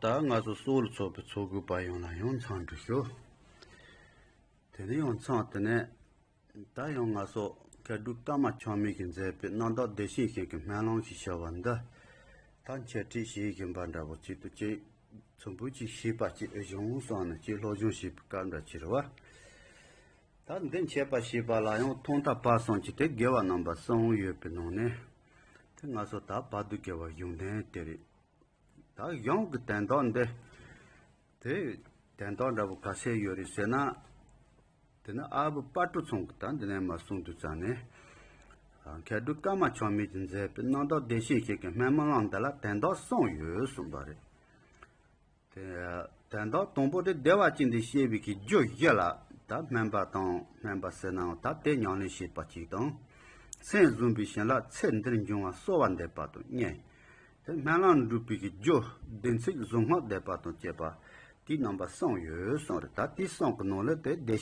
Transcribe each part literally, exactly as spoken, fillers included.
ད་ང་ཚོ་སྲོག་ལ་ཚོགས་པའི་ཚོགས་དགོས་པ་ཡོངས་ལ་ཡང་འཚམས་འདྲི་ཞུ། དེ་ནས་ཡང་འཚམས་དེ་ནས་ད་ཡང་ང་ཚོ་མཁས་གྲུབ་ཀརྨ་ཆགས་མེད་ཀྱིས་མཛད་པའི་རྣམ་དག་བདེ་གཤེགས་ཞིང་གི་སྨོན་ལམ་ཞེས་བྱ་བ་འདི་ད་འཆད་ཁྲིད་བྱེད་བཞིན་པ་འདྲ་པོ་ཅིག་ཏུ་ཅིག་ཚོམ་བུ་ཅིག་ཤེས་པ་ཅིག་ཨེ་བྱུང་བསམ་ནས་ཅིག་སློབ་སྦྱོང་བྱེད་པའི་སྐབས་འདྲ་ཅིག་རེད་བ། ད་འདི་འཆད་པ་ཞེས་པ་ལ་ཡང་ཐོག་མཐའ་བར་གསུམ་གྱི་དེ་དགེ་བ་རྣམ་པ་གསུམ་ཡོད་པའི་ནང་ནས་དེ་ང་ཚོ་ད་བར་དུ་དགེ་བ་གཞུང་ལྡན་དེ་རེད། ད་གཞུང་གི་དོན་དག་འདི་དེ་དོན་དག་འདྲ་པོ་ག་ཚད་ཡོད་རེད་ཟེར་ན། དེ་ནི་ཨ་བུ་དཔལ་སྤྲུལ་ཚང་གི་ད་འདི་ནས་མར་གསུང་དུས་ཙམ་ནས། མཁས་གྲུབ་ཀརྨ་ཆགས་མེད་ཀྱིས་མཛད་པའི་རྣམ་དག་བདེ་གཤེགས་ཞིང་གི་སྨོན་ལམ་འདི་ལ་དོན་དག་གསུམ་ཡོད་གསུངས་པ་རེད། དེ་དོན་དག་དང་པོ་དེ་བདེ་བ་ཅན་དུ་གཤེགས་པའི་གི་རྒྱུ་བཞི་ལ་ད་སྨོན་པ་དང་སྨོན་པ་ཟེར་ནའང་ད་དེ་ཉམས་ལེན་བྱེད་པ་གཅིག་དང་། སེམས་བཟུང་བའི་བྱིན་རླབས་ཚེ་འདིར་འབྱུང་བ་གསོལ་བ་འདེབས་པ་དང་གཉིས། དེ་སྨོན་ལམ་འགྲུབ་པའི་གི་རྒྱུ་བདེན་ཚིག་གཟུངས་སྔགས་བཟླས་པ་དང་བཅས་པ་དེའི་རྣམ་པ་གསུམ་ཡོད་གསུངས་རེད། ད་དེ་གསུམ་གི་ནང་ལ་དེ་བདེ་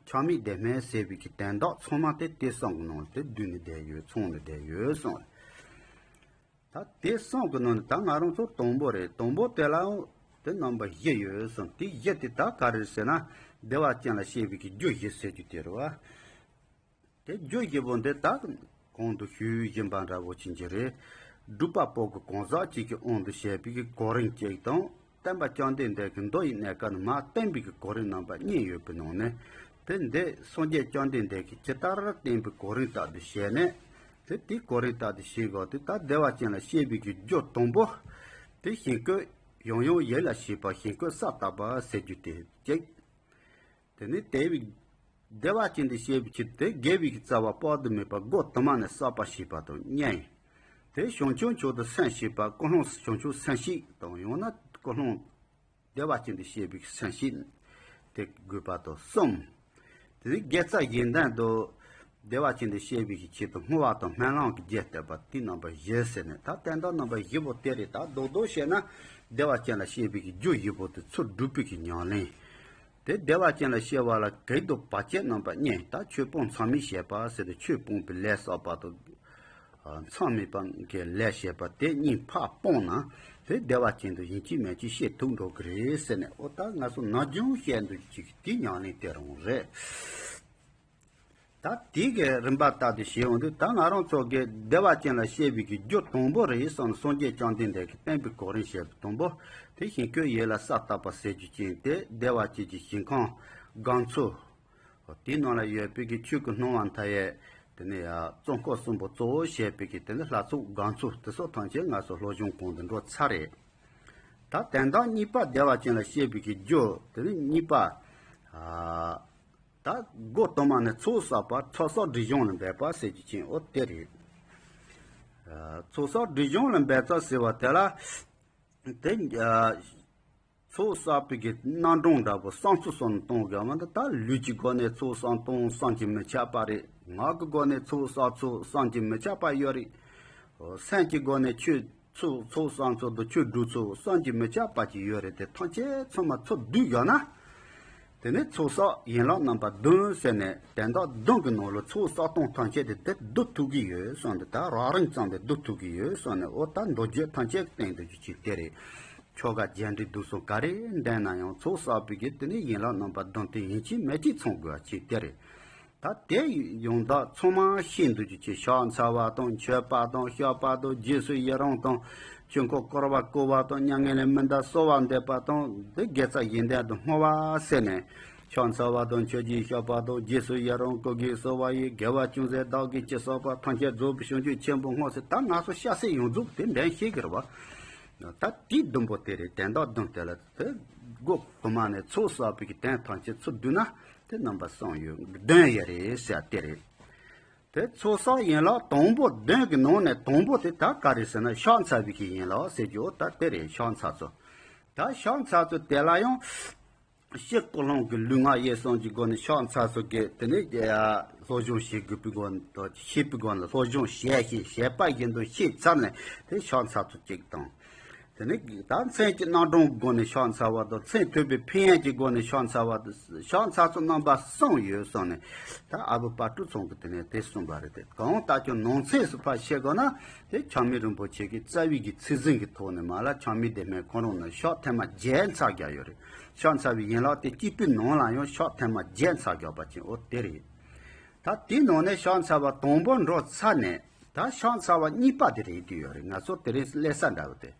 ཆགས་མེད་བདེ་སྨོན་ཟེར་བའི་གི་དོན་དག་ཚང་མ་དེ་དེ་གསུམ་གི་ནང་ལ་དེ་བསྡུས་ནས་བསྡད་ཡོད། ཚང་ནས་བསྡད་ཡོད་གསུངས་རེད། ད་དེ་གསུམ་གི་ནང་ནས་ད་ང་རང་ཚོ་དང་པོ་རེད། དང་པོ་དེ་ལའང་དེ་རྣམ་པ་བཞི་ཡོད་གསུངས། དེ་བཞི་དེ་ད་ག་རེ་ཟེར་ན་བདེ་བ་ཅན་ལ་གཤེགས་པའི་གི་རྒྱུ་བཞི་ཟེར་རྒྱུ་དེ་རེད་བ། དེ་རྒྱུ་བཞི་པོ་འདི་ད་གོང་དུ་ཞུས་བཞིན་པ་འདྲ་པོ་ཅིག་གི་རེད། སྒྲུབ་པ་པོ་གི་གང་ཟག་ཅིག་གི་དབང་དུ་བྱས་པའི་གི་གོ་རིམ་གཅིག་དང་། སྟོན་པ་བཅོམ་ལྡན་འདས་ཀྱིས་མདོ་ཡི་གནས་སྐབས་ནས་མར་བསྟན་པའི་གི་གོ་རིམ་རྣམ་པ་གཉིས་ཡོད་པའི་ནང་ནས། དེ་འདི་སངས་རྒྱས་བཅོམ་ལྡན་འདས་ཀྱིས་ཇི་ལྟར་བསྟན་པའི་གོ་རིམ་ལྟར་དུ་བྱས་ནས། དེ་དེའི་གོ་རིམ་ལྟར་དུ་བྱེད་དགོས། དེ་ལྟར་བདེ་བ་ཅན་ལ་གཤེགས་པའི་གི་རྒྱུ་དང་པོ། དེ་ཞིང་བཀོད་ཡང་ཡང་ཡིད་ལ་བྱེད་པ་ཞིང་བཀོད་ས་བཏབ་པ་ཟེར་རྒྱུ་དེ་གཅིག་དེ་ནས་དེ་བའི་བདེ་བ་ཅན་དུ་བཤད་པའི་ཕྱིར་དེ་དགེ་བའི་རྩ་བ་དཔག་ཏུ་མེད་པ་སྒོ་དུ་མ་ནས་བསགས་པ་ཞེས་པ་དང་གཉིས། དེ་བྱང་ཆུབ་མཆོག་ཏུ་སེམས་བསྐྱེད་པ་ཀུན་སློང་བྱང་ཆུབ་སེམས་བསྐྱེད་དང་ཡང་ན་ཀུན་སློང་བདེ་བ་ཅན་དུ་བཤད་པའི་སེམས་བསྐྱེད་དེ་དགོས་པ་དང་གསུམ། དེ་ནས་དགེ་རྩ་གཞན་དོན་དུ་བདེ་བ་ཅན་དུ་བཤད་པའི་ཆེད་དུ་བསྔོ་བ་དང་སྨོན་ལམ་གྱི་རྒྱས་བཏབ་པ་དེ་རྣམ་པ་བཞི་ཟེར་ནས། ད་དོན་དག་རྣམ་པ་བཞི་པོ་དེ་རེད། ད་རྡོག་རྡོག་བཤད་ན་བདེ་བ་ཅན་ལ་བཤད་པའི་རྒྱུ་བཞི་པོ་དེ་ཚུར་སྒྲུབ་པའི་ཉམས་ལེན། དེ་བདེ་བ་ཅན་ལ་སྐྱེ་བ་ལ་གལ་དུ་བ་ཅན་རྣམ་པ་གཉིས། ད་ཆོས་སྤོང་མཚམས་མེད་བྱེད་པ་ཟེར་ཏེ་ཆོས་སྤོང་པའི་ལས་བསགས་པ་དང་། མཚམས་མེད་པ་གི་ལས་བྱེད་པ་དེ་གཉིས་ཕར་སྤངས་ན་དེ་བདེ་བ་ཅན་དུ་ཡིན་གཅིག་མིན་གཅིག་སྐྱེ་ཐུབ་འགྲོ་གི་རེད་ཟེར་ནས། འོ་ད་ང་ཚོ་ནམ་རྒྱུན་བཤད་འདུག་ཅིག་དེ་ཉམས་ལེན་དེ་རང་རེད། ད་དེ་གི་རིམ་པ་ལྟར་དུ་བྱེད་འོང་དུས་ད་ང་རང་ཚོ་གི་བདེ་བ་ཅན་ལ་སྐྱེ་བའི་གི་རྒྱུ་དང་པོ་རེད་བསམ་ནས་སངས་རྒྱས་བཅོམ་ལྡན་འདས་ཀྱིས་བསྟན་པའི་གོ་རིམ་བཤད་པ་དང་པོ་དེ་ཞིང་བཀོད་ཡིད་ལ་ས་བཏབ་པ་ཟེར་རྒྱུ་ཅན་དེ་བདེ་བ་ཅན་གྱི་ཞིང་ཁམས་སྒང་ཚུགས། དེའི་ནང་ལ་ཡོད་པའི་གི་ཆོས་ཀྱི་སྣང་བ་མཐའ་ཡས། དེ་ནས་ཡང་རྩོམ་སྐོར་གསུམ་པོ་གཙོ་བོ་བྱས་པའི་གི་དེ་ནི་ལྷ་ཚོགས་སྒང་ཚུགས་དེ་སོགས་ཐམས་ཅད་ང་ཚོ་སློབ་སྦྱོང་གོང་དུ་འགྲོ་ཚར་རེད། ད་དོན་དག་གཉིས་པ་བདེ་བ་ཅན་ལ་སྐྱེ་བའི་གི་རྒྱུ་དེ་ནི་གཉིས་པ། ཨ། ད་སྒོ་དུ་མ་ནས་ཚོགས་བསགས་པ་ཚོགས་བསགས་སྒྲིབ་སྦྱོང་ལ་འབད་པ་ཟེར་རྒྱུ་ཅན་འོ་དེ་རེད། ཨ། ཚོགས་བསགས་སྒྲིབ་སྦྱོང་ལ་འབད་ཚུལ་ཟེར་བ་དེ་ལ། དེ། ཨ། ཚོགས་བསགས་པའི་གི་རྣམ་གྲངས་འདྲ་པོ་བསམ་ཚུལ་སོགས་ནས་གཏོང་དགོས་མ་གཏོགས། ད་ལུས་ཀྱི་སྒོ་ནས་ཚོགས་བསགས་སྟངས་བསམ་གྱིས་མི་ཁྱབ་པ་རེད། ངག་གི་སྒོ་ནས་ཚོགས་བསགས་ཚུལ་བསམ་གྱིས་མི་ཁྱབ་པ་ཡོད་རེད། སེམས་ཀྱི་སྒོ་ནས་ཆོས་ཚོགས་ཚོགས་བསགས་ཚུལ་དང་ཆོས་སྒྲུབ་ཚུལ་བསམ་གྱིས་མི་ཁྱབ་པ་ཅིག་ཡོད་རེད། དེ་ཐམས་ཅད་ཚང་མ་ཚུར་བསྡུས་ཡོད་ན། དེ་ནས་ཚོགས་བསགས་ཡན་ལག་རྣམ་པ་བདུན་ཟེར་ནས་དོན་དག་བདུན་གྱི་ནང་ལ་ཚོགས་བསགས་སྟངས་ཐམས་ཅད་དེ་དེ་བསྡུ་ཐུབ་ཀྱི་ཡོད་གསུངས་ཏེ། ད་རགས་རིམ་ཙམ་དེ་བསྡུ་ཐུབ་ཀྱི་ཡོད་གསུངས་ནས། འོ་ད་མདོ་རྒྱུད་ཐམས་ཅད་ཀྱི་སྟེང་དུ་རྒྱུ་ཅིག་དེ་རེད། ཆོ་ག་རྒྱས་འབྲིང་བསྡུས་གསུམ་ག་རེ་འདོན་ན་ཡང་ཚོགས་བསགས་པའི་གི་དེ་ནི་ཡན་ལག་རྣམ་པ་བདུན་དེ་ཡིན་གཅིག་མིན་གཅིག་ཚང་དགོས་པ་ཅིག་དེ་རེད། ད་དེ་ཡོངས་དག་ཚང་མ་ཤེས་འདུག་རྒྱུ་ཅིག་ཕྱག་འཚལ་བ་དང་མཆོད་པ་དང་བཤགས་པ་དང་རྗེས་སུ་ཡི་རང་དང་། ཆོས་འཁོར་བསྐོར་བ་བསྐོར་བ་དང་མྱ་ངན་ལས་མི་འདའ་གསོལ་བ་འདེབས་པ་དང་། འདི་དགེ་རྩ་གཞན་དོན་དུ་བསྔོ་བ་ཟེར་ནས། ཕྱག་འཚལ་བ་དང་མཆོད་ཅིང་བཤགས་པ་དང་རྗེས་སུ་ཡི་རང་བསྐུལ་དགེས་གསོལ་བ་ཡི། དགེ་བ་ཅུང་ཟད་བདག་གིས་ཅི་བསགས་པ། ཐམས་ཅད་རྫོགས་པའི་བྱང་ཆུབ་ཆེན་པོར་བསྔོ་ཟེར། ད་ང་ཚོ་སྐྱ་སེར་ཡོངས་རྫོགས་དེ་འདྲ་ཤེས་ཀྱི་རེད་བ། ད་དེའི་བདུན་པོ་དེ་རེད། དོན་དག་བདུན་དེ་ལ་དེ་སྒོ་དུ་མ་ནས་ཚོགས་བསགས་པའི་གི་དོན་ཐམས་ཅད་ཚུར་བསྡུས་ན་དེ་རྣམ་པ་གསུམ་ཡོད། བདུན་ཡོད་རེད་ཟེར་དེ་རེད། དེ་ཚོགས་བསགས་ཡན་ལག་དང་པོ་བདུན་གྱི་ནང་ནས་དང་པོ་དེ་ད་ག་རེ་ཟེར་ན་ཕྱག་འཚལ་བའི་གི་ཡན་ལག་ཟེར་རྒྱུ་ད་དེ་རེད། ཕྱག་འཚལ་ཚུལ། ད་ཕྱག་འཚལ་ཚུལ་དེ་ལ་ཡང་སྤྱིར་ཀུན་སློང་གི་ལུས་ངག་ཡིད་གསུམ་གྱི་སྒོ་ནས་ཕྱག་འཚལ་ཚུལ་གྱི་དེ་ནས་སློབ་སྦྱོང་བྱེད་དགོས་པའི་སྒོ་ནས་དང་ཤེས་པའི་སྒོ་ནས་སློབ་སྦྱོང་བྱས་ཤིང་བྱས་པ་བཞིན་དུ་ཤེས་ཚར་ནས་དེ་ཕྱག་འཚལ་ཚུལ་གཅིག་དང་། དེ་ནས་ད་མཚན་གྱི་རྣམ་གྲངས་སྒོ་ནས་ཕྱག་འཚལ་བ་དང་མཚན་ཐོས་པའི་ཕན་ཡོན་གྱི་སྒོ་ནས་ཕྱག་འཚལ་བ་དང་ཕྱག་འཚལ་ཚུལ་རྣམ་པ་གསུམ་ཡོད་གསུངས་ནས། ད་ཨ་བུ་དཔལ་སྤྲུལ་ཚང་གིས་དེ་ནས་དེ་གསུངས་པ་རེད་དེ། གང་ལྟར་ཀྱང་ནང་གསེས་སུ་ཕར་བཤད་དགོས་ན། དེ་ཆགས་མེད་རིན་པོ་ཆེ་གིས་རྩ་བའི་གི་ཚིག་ཟིན་གྱི་ཐོག་ནས་མར་ལ་ཆགས་མེད་བདེ་སྨོན་ཁོ་རང་ནས་ཕྱག་ཐེངས་མ་བརྒྱད་འཚལ་རྒྱུ་ཡོད་རེད། ཕྱག་འཚལ་བའི་ཡན་ལག་དེ་གཅིག་པུའི་ནང་ལ་ཡང་ཕྱག་ཐེངས་མ་བརྒྱད་འཚལ་རྒྱུ་པ་ཅན་འོ་དེ་རེད། ད་དེའི་ནང་ནས་ཕྱག་འཚལ་བ་དང་པོ་འགྲོ་ཚར་ནས་ད་ཕྱག་འཚལ་བ་གཉིས་པ་དེ་རེད་དུས་ཡོད་རེད། ང་ཚོ་དེ་རིང་སླེབས་ས་འདྲ་བོ་དེ།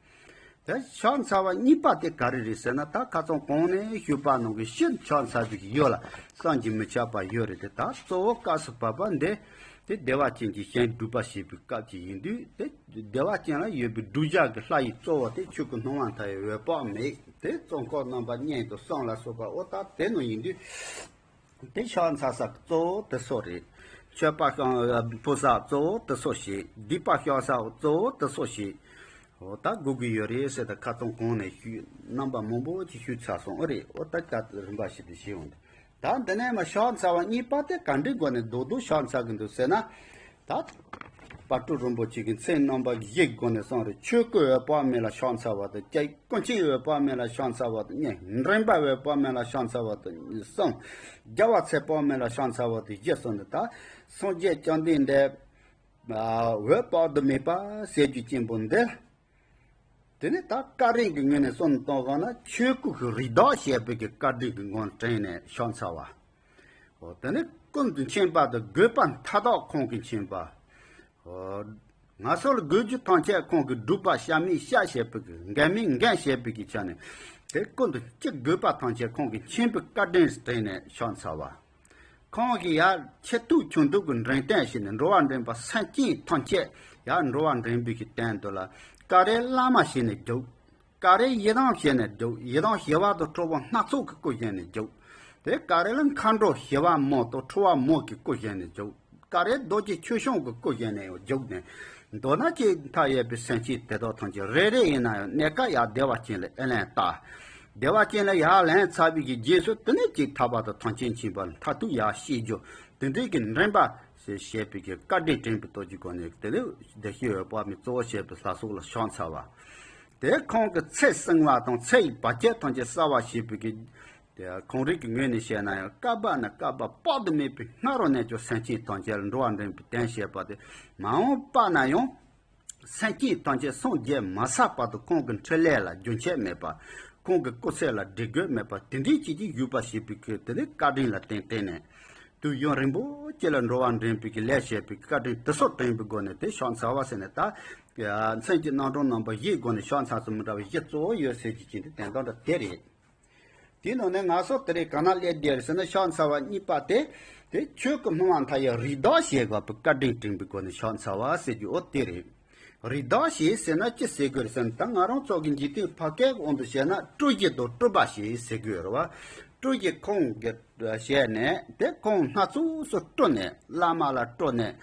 ད་ཕྱག་འཚལ་བ་གཉིས་པ་དེ་ག་རེ་རེད་ཟེར་ན། ད་ཁ་སང་གོང་ནས་ཞུས་པ་ནང་གི་ཕྱིར་ཕྱག་འཚལ་བའི་ཡུལ་ལ་བསམ་གྱིས་མི་ཁྱབ་པ་ཡོད་རེད་དེ། ད་གཙོ་བོ་སྐབས་སུ་བབ་པ་འདི་དེ་བདེ་བ་ཅན་གྱི་ཞིང་སྒྲུབ་པ་བྱེད་པའི་སྐབས་ཅིག་ཡིན་དུས། དེ་བདེ་བ་ཅན་ལ་ཡོད་པའི་སྒྲུབ་བྱ་གི་ལྷ་ཡི་གཙོ་བོ་དེ་ཆོས་སྐུ་སྣང་བ་མཐའ་ཡས་འོད་དཔག་མེད་དེ་གཙོ་འཁོར་རྣམ་པ་གཉིས་དང་གསུམ་ལ་སོགས་པ་འོ་ད་དེ་ནང་ཡིན་དུས། དེ་ཕྱག་འཚལ་ས་གཙོ་བོ་དེ་ཚོ་རེད། མཆོད་པ་བཤམས་ཕུལ་ས་གཙོ་བོ་དེ་ཚོ་བྱེད། སྡིག་པ་བཤགས་ས་གཙོ་བོ་དེ་ཚོ་བྱེད། འོ་ད་དགོས་ཀྱི་ཡོད་རེད་ཟེར། ད་ཁ་སང་གོང་ནས་ཞུས་རྣམ་པ་མང་པོ་ཅིག་ཞུས་ཚར་སོང་ཨ་རེད། འོ་ད་ད་རིམ་པ་ཞིག་ཏུ་བྱེད་འོང་དུས། ད་འདི་ནས་མ་ཕྱག་འཚལ་བ་གཉིས་པ་དེ་ག་འདྲའི་སྒོ་ནས་རྡོག་རྡོག་ཕྱག་འཚལ་གི་འདུག་ཟེར་ན། ད་དཔལ་སྤྲུལ་རིན་པོ་ཆེ་གི་མཚན་རྣམ་པ་བཞིའི་སྒོ་ནས་གསུངས་རེད། ཆོས་སྐུ་འོད་དཔག་མེད་ལ་ཕྱག་འཚལ་བ་དང་གཅིག། སྐུ་མཆེད་འོད་དཔག་མེད་ལ་ཕྱག་འཚལ་བ་དང་གཉིས། མགྲིན་པ་འོད་དཔག་མེད་ལ་ཕྱག་འཚལ་བ་དང་གསུམ། རྒྱལ་བ་ཚེ་དཔག་མེད་ལ་ཕྱག་འཚལ་བ་དང་བཞི་གསུངས་ནས། ད་སངས་རྒྱས་བཅོམ་ལྡན་འདས་འོད་དཔག་ཏུ་མེད་པ་ཟེར་རྒྱུ་ཅན་པོ་འདི། དེ་ནས་ད་བཀའ་དྲིན་གྱི་ངོས་ནས་གསུངས་བཏང་བ་ན། ཆོས་སྐུ་གི་རིགས་བདག་བྱས་པའི་གི་བཀའ་དྲིན་གྱི་ངང་དྲན་ནས་ཕྱག་འཚལ་བ། འོ་དེ་ནས་ཀུན་ཏུ་མཁྱེན་པ་དང་དགོས་པ་མཐའ་དག་ཁོང་གིས་མཁྱེན་པ། འོ་ང་ཚོ་ལ་དགོས་རྒྱུ་ཐམས་ཅད་ཁོང་གིས་བསྒྲུབས་པ། བྱ་མིན་བྱ་བྱེད་པའི་གི་འགན་མིན་འགན་བྱེད་པའི་གི་ཆ་ནས། དེ་ཀུན་ཏུ་ཅི་དགོས་པ་ཐམས་ཅད་ཁོང་གིས་མཁྱེན་པའི་བཀའ་དྲིན་དྲན་ནས་ཕྱག་འཚལ་བ། ཁོང་གིས་ཡར་ཁྱད་ཐུག་ཁྱུང་ཐུག་གི་འདྲེན་སྟངས་བྱས་ནས་འགྲོ་བ་འདྲེན་པ་སེམས་ཅན་ཐམས་ཅད་ཡར་འགྲོ་བ་འདྲེན་པའི་གི་སྟེང་དུ་ལ་ཀ་རའི་བླ་མ་བྱས་ནས་རྒྱུགས། ཀ་རའི་ཡི་དམ་བྱས་ནས་རྒྱུགས། ཡི་དམ་ཞི་བ་དང་ཁྲོ་བོ་སྣ་ཚོགས་ཀྱི་སྐུ་བྱས་ནས་རྒྱུགས། དེ་ཀ་རའི་ལ་མཁའ་འགྲོ་ཞི་བ་མོ་དང་ཁྲོ་བོ་མོ་གི་སྐུ་བྱས་ནས་རྒྱུགས། ཀ་རའི་རྡོ་རྗེ་ཁྱུ་ཞང་གི་སྐུ་བྱས་ནས་ཡང་རྒྱུགས་ནས། མདོར་ན་ཅིག་མཐའ་ཡས་པའི་སེམས་ཅན་དེ་དག་ཐམས་ཅད་རེ་རེ་ཡིན་ན་ཡང་གནས་སྐབས་ཡར་བདེ་བ་ཅན་ལ་ཨེ་ལན་བཏབ། བདེ་བ་ཅན་ལ་ཡར་ལན་ཚར་བའི་གི་རྗེས་སུ་དེ་ནས་ཅིག་ཐར་པ་དང་ཐམས་ཅད་མཁྱེན་པ་ལ་མཐར་ཐུག་ཡར་སྐྱེལ་རྒྱུ། དེ་འདྲའི་གི་འདྲེན་པ་ཞེས་བཤད་པའི་གི་བཀའ་དྲིན་དྲན་པའི་སྟོབས་ཀྱི་སྒོ་ནས་དེ་ནས་བདེ་གཤེགས་འོད་དཔག་མེད་གཙོ་བོ་བྱས་པའི་ལྷ་ཚོགས་ལ་ཕྱག་འཚལ་བ། དེ་ཁོང་གི་ཚེ་བསྲིང་བ་དང་ཚེ་ཡི་བར་ཆད་ཐམས་ཅད་བསལ་བ་བྱེད་པའི་གི། དེ་ཁོང་རང་གི་ངོས་ནས་བཤད་ན་ཡང་བསྐལ་པ་ནས་བསྐལ་པ་དཔག་ཏུ་མེད་པའི་སྔ་རོལ་ནས་ཀྱང་སེམས་ཅན་ཐམས་ཅད་ལ་འགྲོ་བ་འདྲེན་པའི་དོན་བྱེད་པ་དེ། མ་འོངས་པ་ན་ཡང་སེམས་ཅན་ཐམས་ཅད་སངས་རྒྱས་མ་ཚར་བར་དུ་ཁོང་གི་འཕྲིན་ལས་ལ་རྒྱུན་ཆད་མེད་པ། ཁོང་གི་སྐུ་ཚེ་ལ་བྲི་བགོས་མེད་པ། དེ་འདྲའི་ཅིག་གིས་བཞུགས་པ་བྱེད་པའི་ཁུལ་དེ་ནི་བཀའ་དྲིན་ལ་བརྟེན་བརྟེན་ནས། དུས་ཡུན་རིང་པོ་ཅིག་ལ་འགྲོ་བ་འདྲེན་པའི་གི་ལས་བྱས་པའི་བཀའ་དྲིན་དེ་ཚོ་དྲན་པའི་སྒོ་ནས་དེ་ཕྱག་འཚལ་བ་ཟེར་ནས། ད་མཚན་གྱི་རྣམ་གྲངས་རྣམ་པ་བཞིའི་སྒོ་ནས་ཕྱག་འཚལ་ཚུལ་མི་འདྲ་བ་བཞི་གཙོ་བོ་ཡོད་ཟེར་གྱི་ཅན་དེ་དོན་དག་འདྲ་དེ་རེད། དེའི་ནང་ནས་ང་ཚོ་དེ་རིང་ག་ན་སླེབས་བསྡད་རེད་ཟེར་ན། ཕྱག་འཚལ་བ་གཉིས་པ་དེ། དེ་ཆོས་སྐུ་སྣང་བ་མཐའ་ཡས་རིགས་བདག་བྱེད་དགོས་པའི་བཀའ་དྲིན་དྲན་པའི་སྒོ་ནས་ཕྱག་འཚལ་བ་ཟེར་རྒྱུ་འོ་དེ་རེད། རིགས་བདག་བྱེད་ཟེར་ན་ཅི་ཟེར་དགོས་རེད་ཟེར་ན། ད་ང་རང་ཚོ་གི་འཇིག་རྟེན་ཕ་སྐད་དབང་དུ་བྱས་ན་སྤྲུལ་གཞི་དང་སྤྲུལ་པ་ཞེས་ཟེར་གྱི་ཡོད་རེད་བ། སྤྲུལ་གཞི་ཁོང་གི་བྱས་ནས་དེ་ཁོང་སྣ་ཚོགས་སུ་སྤྲུལ་ནས། བླ་མ་ལ་སྤྲུལ་ནས་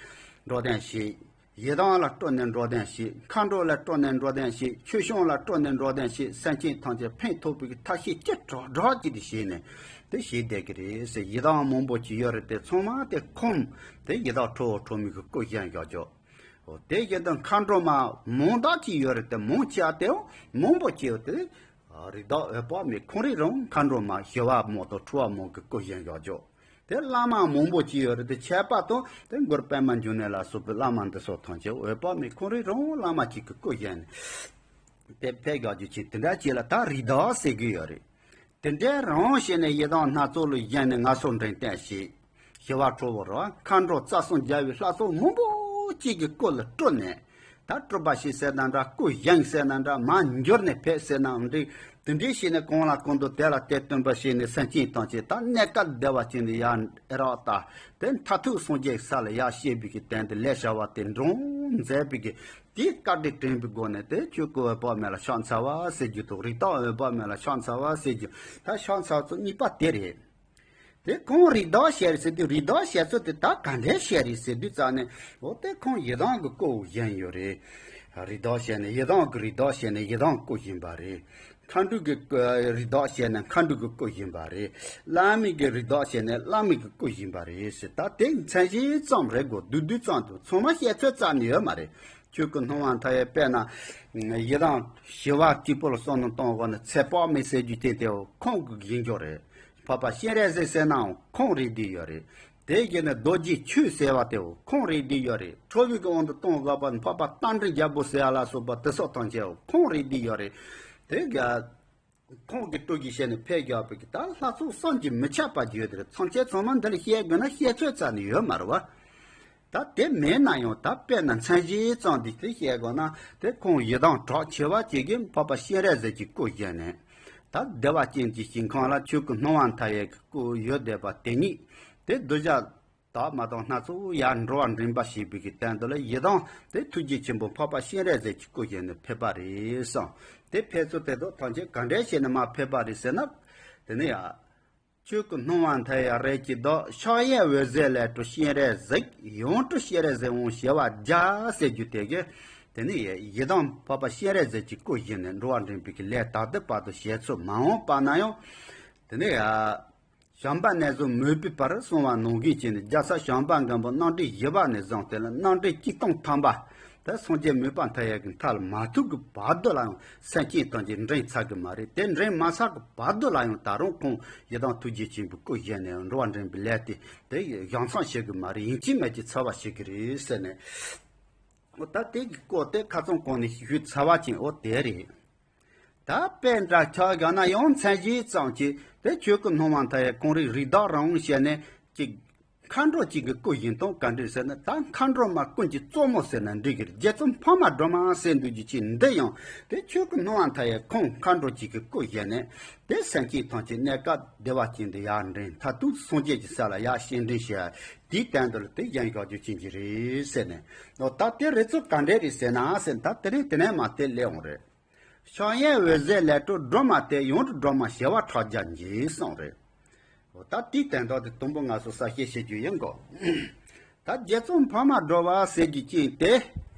འགྲོ་དོན་བྱེད། ཡི་དམ་ལ་སྤྲུལ་ནས་འགྲོ་དོན་བྱེད། མཁའ་འགྲོ་ལ་སྤྲུལ་ནས་འགྲོ་དོན་བྱེད། ཆོས་སྐྱོང་ལ་སྤྲུལ་ནས་འགྲོ་དོན་བྱེད། སེམས་ཅན་ཐམས་ཅད་ཕན་ཐོགས་པའི་ཐབས་ཤེས་ཅི་དྲག་དྲག་ཅིག་དེ་བྱས་ནས་དེ་བྱས་བསྡད་ཀྱི་རེད་ཟེར། ཡི་དམ་མང་པོ་ཅིག་ཡོད་རེད་དེ། ཚང་མ་དེ་ཁོང་དེ་ཡི་དམ་ཁྲོ་བོ་ཁྲོ་མོའི་གི་སྐུ་བཞེངས་བཞག་ཆོག་འོ་དེ་བཞིན་དུ་མཁའ་འགྲོ་མ་མང་དག་ཅིག་ཡོད་རེད་དེ། མང་ཆེ་བ་དེའང་མང་པོ་ཅིག་ཡོད་དེ། རིགས་བདག་འོད་དཔག་མེད་ཁོང་རང་རང་མཁའ་འགྲོ་མ་ཞི་བ་མོ་དང་ཁྲོ་བོ་མོ་གི་སྐུ་བཞེངས་བཞག་ཆོག་དེ་བླ་མ་མང་པོ་ཅིག་ཡོད་རེད་དེ། ཁྱད་པར་དུ་དེ་གུ་རུ་པདྨ་འབྱུང་གནས་ལ་སོགས་པའི་བླ་མ་འདི་ཚོ་ཐམས་ཅད་འོད་དཔག་མེད་ཁོང་རང་རང་བླ་མ་གཅིག་གི་སྐུ་བཞེངས་ནས་དེ་ཕེབས་བཞག་རྒྱུ་ཅིག་དེ་འདྲ་ཅིག་ལ་ད་རིགས་བདག་ཟེར་གྱི་ཡོད་རེད། དེ་འདྲའི་རང་བྱས་ནས་ཡི་དམ་སྣ་ཚོགས་ལ་བཞེངས་ནས་ང་ཚོ་འདྲེན་བསྟན་བྱེད། ཞི་བ་ཁྲོ་བོ་རེད་བ། མཁའ་འགྲོ་རྩ་གསུམ་རྒྱལ་བའི་ལྷ་ཚོགས་མང་པོ་གཅིག་གི་སྐུ་ལ་སྤྲུལ་ནས། ད་སྤྲུལ་པ་ཞིག་ཟེར་ན་འདྲ། སྐུ་བཞེངས་ཟེར་ན་འདྲ། མར་འགྱུར་ནས་ཕེབས་ཟེར་ན་འདྲ། དེ་འདྲའི་བྱས་ནས་གང་ལ་གང་འདུལ་དེ་ལ་དེ་སྟོན་པ་བྱས་ནས་སེམས་ཅན་ཐམས་ཅད་ད་གནས་སྐབས་བདེ་བ་ཅན་དུ་ཡར་ཨེ་རག་ལྟ། དེ་མཐར་ཐུག་སངས་རྒྱས་ས་ལ་ཡར་སྐྱེལ་བའི་གི་དོན་དུ་ལས་བྱ་བ་དེ་འགྲུབ་མཛད་པའི་གི་དེའི་བཀའ་དྲིན་དྲན་པའི་སྒོ་ནས་དེ་ཆོས་སྐུ་འོད་དཔག་མེད་ལ་ཕྱག་འཚལ་བ་ཟེར་རྒྱུ་དང་། རིགས་བདག་འོད་དཔག་མེད་ལ་ཕྱག་འཚལ་བ་ཟེར་རྒྱུ། ད་ཕྱག་འཚལ་ཚུལ་གཉིས་པ་དེ་རེད། དེ་ཁོང་རིགས་བདག་བྱས་རེད་ཟེར་དུས། རིགས་བདག་བྱས་ཚུལ་དེ་ད་ག་འདྲས་བྱས་རེད་ཟེར་དུས་ཙང་ནས། འོ་དེ་ཁོང་ཡི་དམ་གྱི་སྐུ་བཞེངས་ཡོད་རེད། རིགས་བདག་བྱས་ནས་ཡི་དམ་གྱི་རིགས་བདག་བྱས་ནས་ཡི་དམ་སྐུ་བཞེངས་པ་རེད། མཁའ་འགྲོ་གི་སྐུ་རིགས་བདག་བྱས་ནས་མཁའ་འགྲོ་གི་སྐུ་བཞེངས་པ་རེད། བླ་མའི་གི་རིགས་བདག་བྱས་ནས་བླ་མའི་གི་སྐུ་བཞེངས་པ་རེད་ཟེར། ད་དེ་མཚན་གཞི་ཙམ་རེད་གོ། བསྡུས་བསྡུས་ཙམ་དུ་ཚང་མ་བཤད་ཚོད་རྩ་ནས་ཡོད་མ་རེད། ཆོས་སྐུ་སྣང་བ་མཐའ་ཡས་དཔེར་ན་ཡི་དམ་ཞི་བ་གཅིག་པུ་ལ་བསམ་བློ་གཏོང་དགོས་ན་ཚེ་དཔག་མེད་ཟེར་རྒྱུ་དེ་དེའོ་ཁོང་གི་ཡིན་རྒྱུ་རེད། འཕགས་པ་སྤྱན་རས་གཟིགས་ཟེར་ནའང་ཁོང་རེད་བསྡད་ཡོད་རེད། དེ་བཞིན་ནི་རྡོ་རྗེ་ཆོས་ཟེར་བ་དེའོ་ཁོང་རེད་བསྡད་ཡོད་རེད། ཁྲོ་བོའི་གི་དབང་དུ་གཏོང་དགོས་པ་ནི་འཕགས་པ་རྟ་མགྲིན་རྒྱལ་པོ་ཟེར་ཡ་ལ་སོགས་པ་དེ་སོགས་ཐམས་ཅད་ཁོང་རེད་བསྡད་ཡོད་རེད། དེ་ག་ཁོང་གི་སྤྲོ་གི་ཞལ་ནས་ཕེབས་རྒྱག་པའི་གི་ད་ལྷ་ཚོགས་བསམ་གྱིས་མི་ཁྱབ་པ་བརྗོད་དེར་ཚང་ཆེན་ཚང་མ་འདི་ལ་བཤད་དགོས་ན་བཤད་ཚོད་རྩ་ནས་ཡོད་མ་རེད་བ། ད་དེ་མེད་ན་ཡང་ད་དཔེར་ན་མཚན་གཞི་ཙམ་འདི་དེ་བཤད་དགོས་ན་དེ་ཁོང་ཡི་དམ་གྲགས་ཆེ་བ་ཅིག་གིས་འཕགས་པ་སྤྱན་རས་གཟིགས་ཀྱི་སྐུ་བཞེངས་ནས། ད་བདེ་བ་ཅན་གྱི་ཞིང་ཁམས་ལ་ཆོས་སྐུ་སྣང་བ་མཐའ་ཡས་ཀྱི་སྐུ་ཡོད་བསྡད་པ་དེ་ཉིད་དེ་གདུལ་བྱ་དག་མ་དང་སྣ་ཚོགས་ཡར་འགྲོ་བ་འདྲེན་པ་ཞེས་པའི་གི་སྟེང་དུ་ལ་ཡི་དམ་དེ་ཐུགས་རྗེ་ཆེན་པོ་འཕགས་པ་སྤྱན་རས་གཟིགས་ཀྱི་སྐུ་བཞེངས་ནས་ཕེབས་པ་རེད་བསམ། དེ་ཕེབས་ཚུལ་དེ་དག་ཐམས་ཅད་ག་འདྲས་བྱས་ནས་མར་ཕེབས་པ་རེད་ཟེར་ན། དེ་ནི་ཡ། ཆོས་སྐུ་སྣང་བ་མཐའ་ཡས་རིགས་ཀྱི་བདག་ཕྱག་གཡས་འོད་ཟེར་ལས་སྤྲོ་སྤྱན་རས་གཟིགས། ཡང་སྤྲོ་སྤྱན་རས་གཟིགས་དབང་བྱེ་བ་བརྒྱ་ཟེར་རྒྱུ་དེ་གི། དེ་ནི་ཡི་དམ་འཕགས་པ་སྤྱན་རས་གཟིགས་ཀྱི་སྐུ་བཞེངས་ནས་འགྲོ་བ་འདྲེན་པའི་གི་ལས་ད་ལྟ་བར་དུ་བྱས་ཚུལ་མ་འོངས་པ་ན་ཡང་། དེ་ནི་ཡ། བྱམས་པ་ནས་བཟུང་མོས་པའི་བར་གསུངས་པ་ནང་བཞིན་བྱས་ནས་རྒྱལ་ཚབ་བྱམས་པ་མགོན་པོ་རྣམ་འདྲེན་བཞི་པ་ནས་བཟུང་སྟེ་ལ་རྣམ་འདྲེན་བཅུ་སྟོང་ཐམ་པ། དེ་སངས་རྒྱས་མོས་པ་མཐའ་ཡས་ཀྱི་མཐའ་ལ་མ་ཐུག་གི་བར་དུ་ལ་ཡང་སེམས་ཅན་ཐམས་ཅད་འདྲེན་ཚར་གི་མ་རེད། དེ་འདྲེན་མ་ཚར་གི་བར་དུ་ལ་ཡང་ད་རུང་ཁོང་ཡི་དམ་ཐུགས་རྗེ་ཆེན་པོའི་སྐུ་བཞེངས་ནས་འགྲོ་བ་འདྲེན་པའི་ལས་དེ་དེ་ཡང་མཚམས་བྱེད་གི་མ་རེད། ཡིན་གཅིག་མིན་གཅིག་ཚར་བ་བྱེད་གི་རེད་ཟེར་ནས། འོ་ད་དེ་གི་སྐོར་དེ་ཁ་ཚང་གོང་ནས་ཞུས་ཚར་བ་ཅན་འོ་དེ་རེད། ད་དཔེ་འདྲ་ཆགས་བཞག་ན་ཡང་མཚན་གཞི་ཙམ་གྱིས་དེ་ཆོས་སྐུ་སྣང་བ་མཐའ་ཡས་ཁོང་རིགས་རིགས་བདག་རང་བྱས་ནས་ཅིག་མཁའ་འགྲོ་གཅིག་གི་སྐུ་བཞེངས་སྟངས་ག་འདྲ་ཟེར་ན། ད་མཁའ་འགྲོ་མ་ཀུན་གྱི་གཙོ་མོ་ཟེར་ན་འགྲིག་གི་རེད། རྗེ་བཙུན་འཕགས་མ་སྒྲོལ་མ་ཟེར་འདུག་རྒྱུ་ཅིག་འདི་ཡང་དེ་ཆོས་སྐུ་སྣང་བ་མཐའ་ཡས་ཁོང་མཁའ་འགྲོ་གཅིག་གི་སྐུ་བཞེངས་ནས་དེ་སེམས་ཅན་ཐམས་ཅད་གནས་སྐབས་བདེ་བ་ཅན་དུ་ཡར་འདྲེན། མཐར་ཐུག་སངས་རྒྱས་ཀྱི་ས་ལ་ཡར་སྤྱན་འདྲེན་བྱས། དེའི་སྟེང་དུ་ལ་དེ་བཞེངས་བཞག་རྒྱུ་ཅན་གྱི་རེད་ཟེར་ནས། ཨོ་ད་དེ་རེད་ཚུལ་ག་འདྲས་རེད་ཟེར་ན་ཟེར། ད་དེ་རིང་དེ་ནས་མར་དེ་སླེབས་འོང་རེད། ཕྱག་གཡས་འོད་ཟེར་ལས་སྤྲོ་སྒྲོལ་མ་སྟེ། ཡང་སྤྲོ་སྒྲོལ་མ་བྱེ་བ་ཕྲག་བརྒྱ་འགྱེད་གསུངས་རེད། འོ་ད་དེའི་དོན་དག་དེ་དུམ་བུ་ལྔ་སོགས་གསལ་བཤད་བྱེད་རྒྱུ་ཡིན་གོ། ད་རྗེ་བཙུན་འཕགས་མ་སྒྲོལ་བ་ཟེར་རྒྱུ་ཅན་དེ།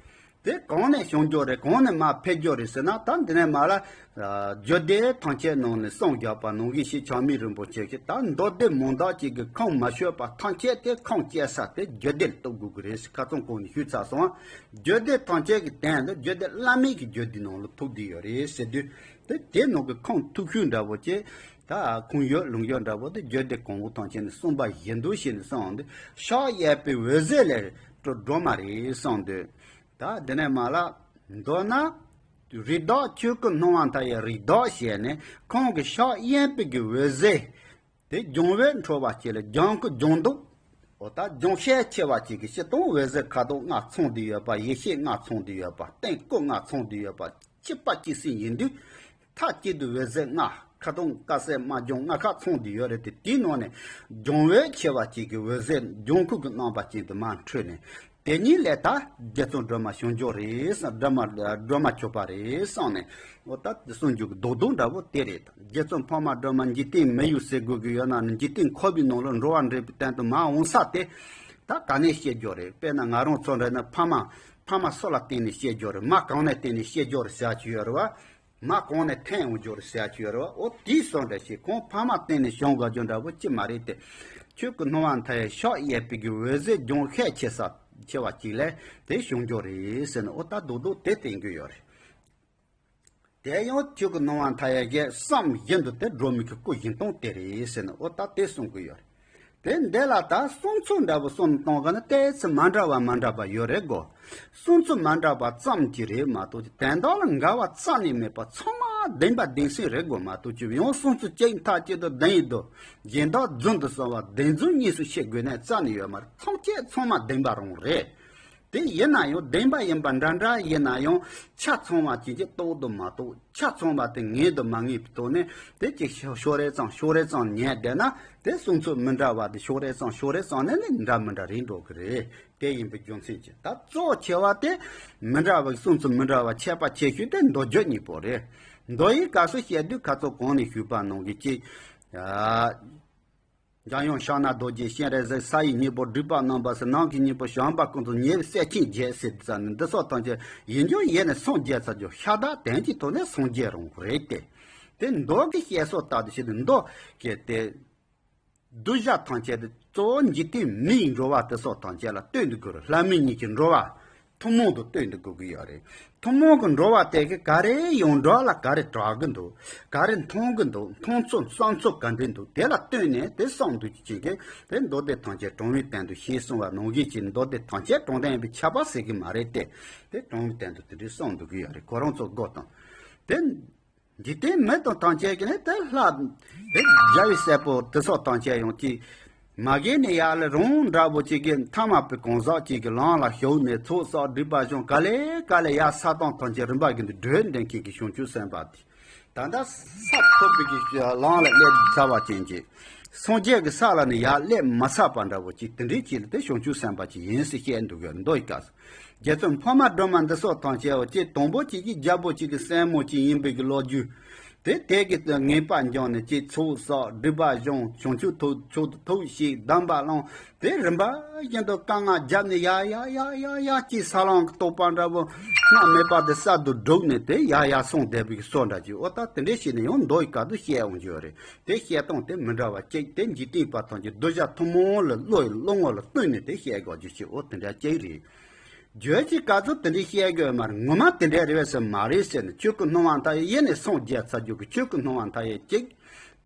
དེ་གང་ནས་བྱུང་རྒྱུ་རེད། གང་ནས་མར་ཕེབས་རྒྱུ་རེད་ཟེར་ན། ད་འདི་ནས་མར་ལ། རྒྱུད་སྡེ་ཐམས་ཅད་ནང་ནས་གསུངས་བཞག་པ་ནང་བཞིན་ཞེས་ཆགས་མེད་རིན་པོ་ཆེ་གིས་ད་མདོ་སྡེ་མང་དག་ཅིག་གི་ཁུངས་མ་ཆོད་པ་ཐམས་ཅད་དེ་ཁུངས་སྐྱེལ་ས་དེ་རྒྱུད་སྡེ་ལ་གཏུག་དགོས་ཀྱི་རེད་ཟེར་ཁ་ཚང་གོང་ནས་ཞུས་ཚར་སོང་། རྒྱུད་སྡེ་ཐམས་ཅད་ཀྱི་དོན་དུ་རྒྱུད་སྡེ་བླ་མེད་ཀྱི་རྒྱུད་སྡེ་ནང་ལ་ཐུག་བསྡད་ཡོད་རེད་ཟེར་དུས། དེ་དེ་ནང་གི་ཁུངས་ཐུག་ཤུལ་འདྲ་བོ་ཅིག་ད་ཁུངས་ཡོད་ལུང་ཡོད་འདྲ་བོ་དེ་རྒྱུད་སྡེ་གོང་འོག་ཐམས་ཅད་ནས་གསུངས་པ་བཞིན་དུ་བྱས་ནས་གསུངས་འདུག་ཕྱག་གཡས་པའི་འོད་ཟེར་ལས་སྤྲོ་སྒྲོལ་མ་རེད་གསུངས་འདུག་ད་འདི་ནས་མར་ལ། མདོར་ན། རིགས་བདག་ཆོས་སྐུ་སྣང་བ་མཐའ་ཡས་རིགས་བདག་བྱས་ནས་ཁོང་གི་ཕྱག་གཡས་པའི་གི་འོད་ཟེར། དེ་ལྗང་འོད་འཕྲོ་བ་ཅིག་ལ་ལྗང་ཁུ་ལྗང་མདོག་འོ་ད་ལྗང་ཤས་ཆེ་བ་ཅིག་གི་སྤྱིར་བཏང་འོད་ཟེར་ཁ་དོག་ལྔ་ཚང་བསྡད་ཡོད་པ། ཡེ་ཤེས་ལྔ་ཚང་བསྡད་ཡོད་པ། སྟེང་སྐུ་ལྔ་ཚང་བསྡད་ཡོད་པ། གཅིག་པ་གཅིག་སེ་ཡིན་དུས། མཐའ་གཅིག་ཏུ་འོད་ཟེར་ལྔ། ཁ་དོག་དཀར་སེར་དམར་ལྗང་ལྔ་ཁ་ཚང་བསྡད་ཡོད་རེད་དེ། དེའི་ནང་ནས་ལྗང་འོད་ཆེ་བ་ཅིག་གི་འོད་ཟེར་ལྗང་ཁུ་གི་རྣམ་པ་ཅན་དུ་མར་འཕྲོས་ནས། དེ་ཉིད་ལས་ད་རྗེ་བཙུན་སྒྲོལ་མ་བྱུང་རྒྱུ་རེད་བསམ། སྒྲོལ་མ་སྒྲོལ་མ་གྱུར་པ་རེད་བསམ་ནས། འོ་ད་གསུང་རྒྱུ་གི་རྡོག་རྡོག་འདྲ་བོ་དེ་རེད། རྗེ་བཙུན་འཕགས་མ་སྒྲོལ་མ་འཇིག་རྟེན་མི་ཡུལ་ཟེར་དགོས་ཀྱི་ཡོད་ན་ནི། འཇིག་རྟེན་འཁོར་བའི་ནང་ལ་འགྲོ་བ་འདྲེན་པའི་སྟེང་དུ་མར་འོང་ས་དེ། ད་ག་ནས་སྐྱེ་རྒྱུ་རེད། དཔེར་ན་ང་རང་ཚོ་འདྲ་ན་ཕ་མ། ཕ་མ་སུ་ལ་བརྟེན་ནས་སྐྱེ་རྒྱུ་རེད། མ་གང་ནས་བརྟེན་ནས་སྐྱེ་རྒྱུ་རེད་ཟེར་གྱི་ཡོད་རེད་བ། མ་གང་ནས་འཐོན་འོང་རྒྱུ་རེད་ཟེར་གྱི་ཡོད་རེད་བ། འོ་དེའི་སོང་འདྲ་ཞིག་ཁོང་ཕ་མ་བརྟེན་ནས་བྱུང་དགོས་རྒྱུ་འདྲ་བོ་ཅི་མ་རེད་དེ། ཆོས་སྐུ་སྣང་བ་མཐའ་ཡས་ཕྱག་གཡས་པའི་གི་འོད་ཟེར་ལྗང་ཤས་ཆེ་ས་ཆེ་བ་ཅིག་ལས་དེ་བྱུང་རྒྱུ་རེད་ཟེར་ནས། འོ་ད་རྡོག་རྡོག་དེ་བསྟན་གྱི་ཡོད་རེད། དེ་ཡང་ཆོས་སྐུ་སྣང་བ་མཐའ་ཡས་ཀྱི་བསམ་བཞིན་དུ་དེ་སྒྲོལ་མའི་གི་སྐུ་བཞེངས་སྟངས་དེ་རེད་ཟེར་ནས། འོ་ད་དེ་གསུང་གི་ཡོད་རེད། དེ་འདི་ལ་ད་གསུང་ཚུལ་འདྲ་བོ་གསུང་གཏོང་ག་ན་ཏོག་ཙམ་མ་འདྲ་བ་མ་འདྲ་བ་ཡོད་རེད་གོ། གསུང་ཚུལ་མ་འདྲ་བ་ཙམ་གྱིས་རེད་མ་གཏོགས་ཀྱི་དོན་དག་ལ་འགལ་བ་རྩ་ནས་མེད་པ། ཚང་མ་བདེན་པ་བདེན་སེམས་རེད་དགོས་མ་གཏོགས་ཀྱི། ཡང་གསུང་ཚུལ་གཅིག་མཐའ་གཅིག་ཏུ་བདེན་ཡིན་དུ། གཞན་དག་རྫུན་དུ་སོང་བ་བདེན་རྫུན་གཉིས་སུ་ཕྱེ་དགོས་ནས་རྩ་ནས་ཡོད་མ་རེད། ཐམས་ཅད་ཚང་མ་བདེན་པ་རང་རེད། དེ་ཡིན་ན་ཡང་བདེན་པ་ཡིན་པ་འདྲ་འདྲ་ཡིན་ན་ཡང་ཆ་ཚང་བ་ཅན་གྱི་རྟོགས་དུ་མ་རྟོགས། ཆ་ཚང་བ་དེ་ངེས་དུ་མ་ངེས་པའི་ཐོག་ནས་དེ་ཅིག་ཕྱོགས་རེ་ཙམ་ཕྱོགས་རེ་ཙམ་ཉན་བསྡད་ན། དེ་གསུང་ཚུལ་མི་འདྲ་བ་དེ་ཕྱོགས་རེ་ཙམ་ཕྱོགས་རེ་ཙམ་ནས་ནི་འདྲ་མི་འདྲ་རེད་འགྲོ་གི་རེད། དེ་ཡིན་པའི་རྒྱུ་མཚན་གྱིས་ད་གཙོ་ཆེ་བ་དེ་མི་འདྲ་བ་གསུང་ཚུལ་མི་འདྲ་བ་ཁྱད་པར་ཆེ་ཤོས་དེ་མདོ་རྒྱུད་གཉིས་པོ་རེད། མདོ་ཡི་སྐབས་སུ་བཤད་དུས་ཁ་ཚོ་གོང་ནས་ཞུས་པ་ནང་གི་ཅིག་འཇམ་དབྱངས་ཕྱག་ན་རྡོ་རྗེ་སྤྱན་རས་གཟིགས། ས་ཡི་སྙིང་པོ་སྒྲུབ་པ་རྣམ་པ་ཟེར། ནང་གི་སྙིང་པོ་བྱམས་པ་ཀུན་ཏུ་ཉེ་བའི་སྲས་ཆེན་བརྒྱད་ཟེར་ཙམ་ནི་འདི་སོགས་ཐམས་ཅད་ཡིན་རྒྱུ་ཡིན་ནས་སངས་རྒྱས་ཚར་རྒྱུ་ཤ་སྟག་དོན་གྱི་ཐོག་ནས་སངས་རྒྱས་རང་རེད་དེ། དེ་མདོ་གི་བཤད་སྲོལ་ལྟར་དུ་བྱས་ཏེ་མདོ་གི་དེ་གདུལ་བྱ་ཐམས་ཅད་དེ་གཙོ་བོ་འཇིག་རྟེན་མིའི་འགྲོ་བ་དེ་སོགས་ཐམས་ཅད་ལ་སྟོན་དུ་དགོས་རེད། ལྷ་མི་གཉིས་ཀྱི་འགྲོ་བ། ཐུན་མོང་དུ་ལྟོས་འདི་དགོས་ཀྱི་ཡོད་རེད། ཐུན་མོང་གི་འགྲོ་བ་དེ་གི་ག་རེ་ཡོངས་གྲགས་ལ་ག་རེ་གྲགས་ཀྱི་འདུག་ག་རེ་མཐོང་གི་འདུག་མཐོང་ཚུལ་བསམ་ཚུལ་ག་འདྲ་འདུག་དེ་ལ་ལྟོས་ནས་དེ་བསམ་འདུག་ཅིག་བྱེད་ཀྱི། དེ་མདོ་སྡེ་ཐམས་ཅད་དྲང་བའི་དོན་དུ་ཞེས་གསུངས་པ་ནང་བཞིན་གྱི་མདོ་སྡེ་ཐམས་ཅད་དྲང་བདེན་པའི་ཁྱབ་པ་ཟེར་གྱི་མ་རེད་དེ། དེ་དྲང་བའི་དོན་དུ་དེ་འདྲའི་བསམ་འདུག་གི་ཡོད་རེད། ཁོ་རང་ཚོ་དགོས་དང་། དེ། འཇིག་རྟེན་མི་དང་ཐམས་ཅད་ཀྱི་ནི་དེ་ལྷ། དེ་རྒྱལ་བའི་སྲས་པོ་དེ་སོགས་ཐམས་ཅད་ཡང་ཅིག་མ་གི་ནི་ཡར་ལ་རང་འདྲ་བོ་ཅིག་གི་ཐ་མལ་པའི་གང་ཟག་ཅིག་གི་ལམ་ལ་ཞུགས་ནས་ཚོགས་བསགས་སྒྲིབ་པ་སྦྱངས་ག་ལེ་ག་ལེ་ཡར་ས་དང་ཐམས་ཅད་རིམ་པ་བཞིན་དུ་བགྲོད་འདོན་མཁན་གྱི་བྱང་ཆུབ་སེམས་དཔའ་དེ། ད་ལྟ་ས་ཐོབ་པའི་གི་ལམ་ལ་སླེབས་ཚར་བ་ཅན་གྱི། སངས་རྒྱས་ཀྱི་ས་ལ་ནི་ཡར་སླེབས་མ་ཚར་བ་འདྲ་བོ་ཅིག་དེ་འདྲའི་ཅིག་ལ་དེ་བྱང་ཆུབ་སེམས་དཔའ་ཅིག་ཡིན་ཟེར་བཤད་འདུག་གི་མདོ་ཡི་སྐབས་སུ། རྗེ་བཙུན་འཕགས་མ་སྒྲོལ་མ་འདི་སོགས་ཐམས་ཅད་འོ་ཅེས་དང་པོ་གཅིག་གིས་རྒྱལ་པོ་གཅིག་གི་སྲས་མོ་གཅིག་ཡིན་པའི་གི་ལོ་རྒྱུས། དེ་དེ་གི་ངེས་པ་འབྱུང་ནས་ཅེས་ཚོགས་བསགས་སྒྲིབ་པ་སྦྱོང་བྱང་ཆུབ་ཐོབ་མཆོག་ཏུ་ཐོབ་ཞེས་གདམས་པ་བླངས། དེ་རིམ་པ་བཞིན་དུ་དཀའ་ངལ་བརྒྱབ་ནས་ཡ་ཡ་ཡ་ཡ་ཡ་ཅེས་ས་ལམ་གྱི་རྟོགས་པ་འདྲ་བོ་སྔ་མེད་པ་དེ་གསར་དུ་བསྒྲུབས་ནས་དེ་ཡ་ཡ་སོང་བསྡད་པའི་གི་བཟོ་འདྲ་ཅིག་འོ་ད་དེ་འདྲའི་ཞིག་ནས་ཡང་མདོ་ཡི་སྐབས་སུ་བཤད་འོང་རྒྱུ་རེད། དེ་བཤད་སྟངས་དེ་མི་འདྲ་བ་གཅིག་དེ་འཇིག་རྟེན་པ་ཐམས་ཅད་གདུལ་བྱ་ཐུན་མོང་ལ་བློ་ཡི་བློ་ངོ་ལ་བསྟུན་ནས་དེ་བཤད་དགོས་རྒྱུ་ཞིག་འོ་དེ་འདྲ་གཅིག་རེད། བརྗོད་ཀྱི་སྐབས་སུ་དེ་འདྲའི་བཤད་དགོས་མ་རེད། ངོ་མ་དེ་འདྲ་རེད་པས་ཟེར་མ་རེད་ཟེར་ནས་ཆོས་སྐུ་སྣང་བ་མཐའ་ཡས་ཡེ་ནས་སངས་རྒྱས་ཚར་རྒྱུ་གི་ཆོས་སྐུ་སྣང་བ་མཐའ་ཡས་གཅིག་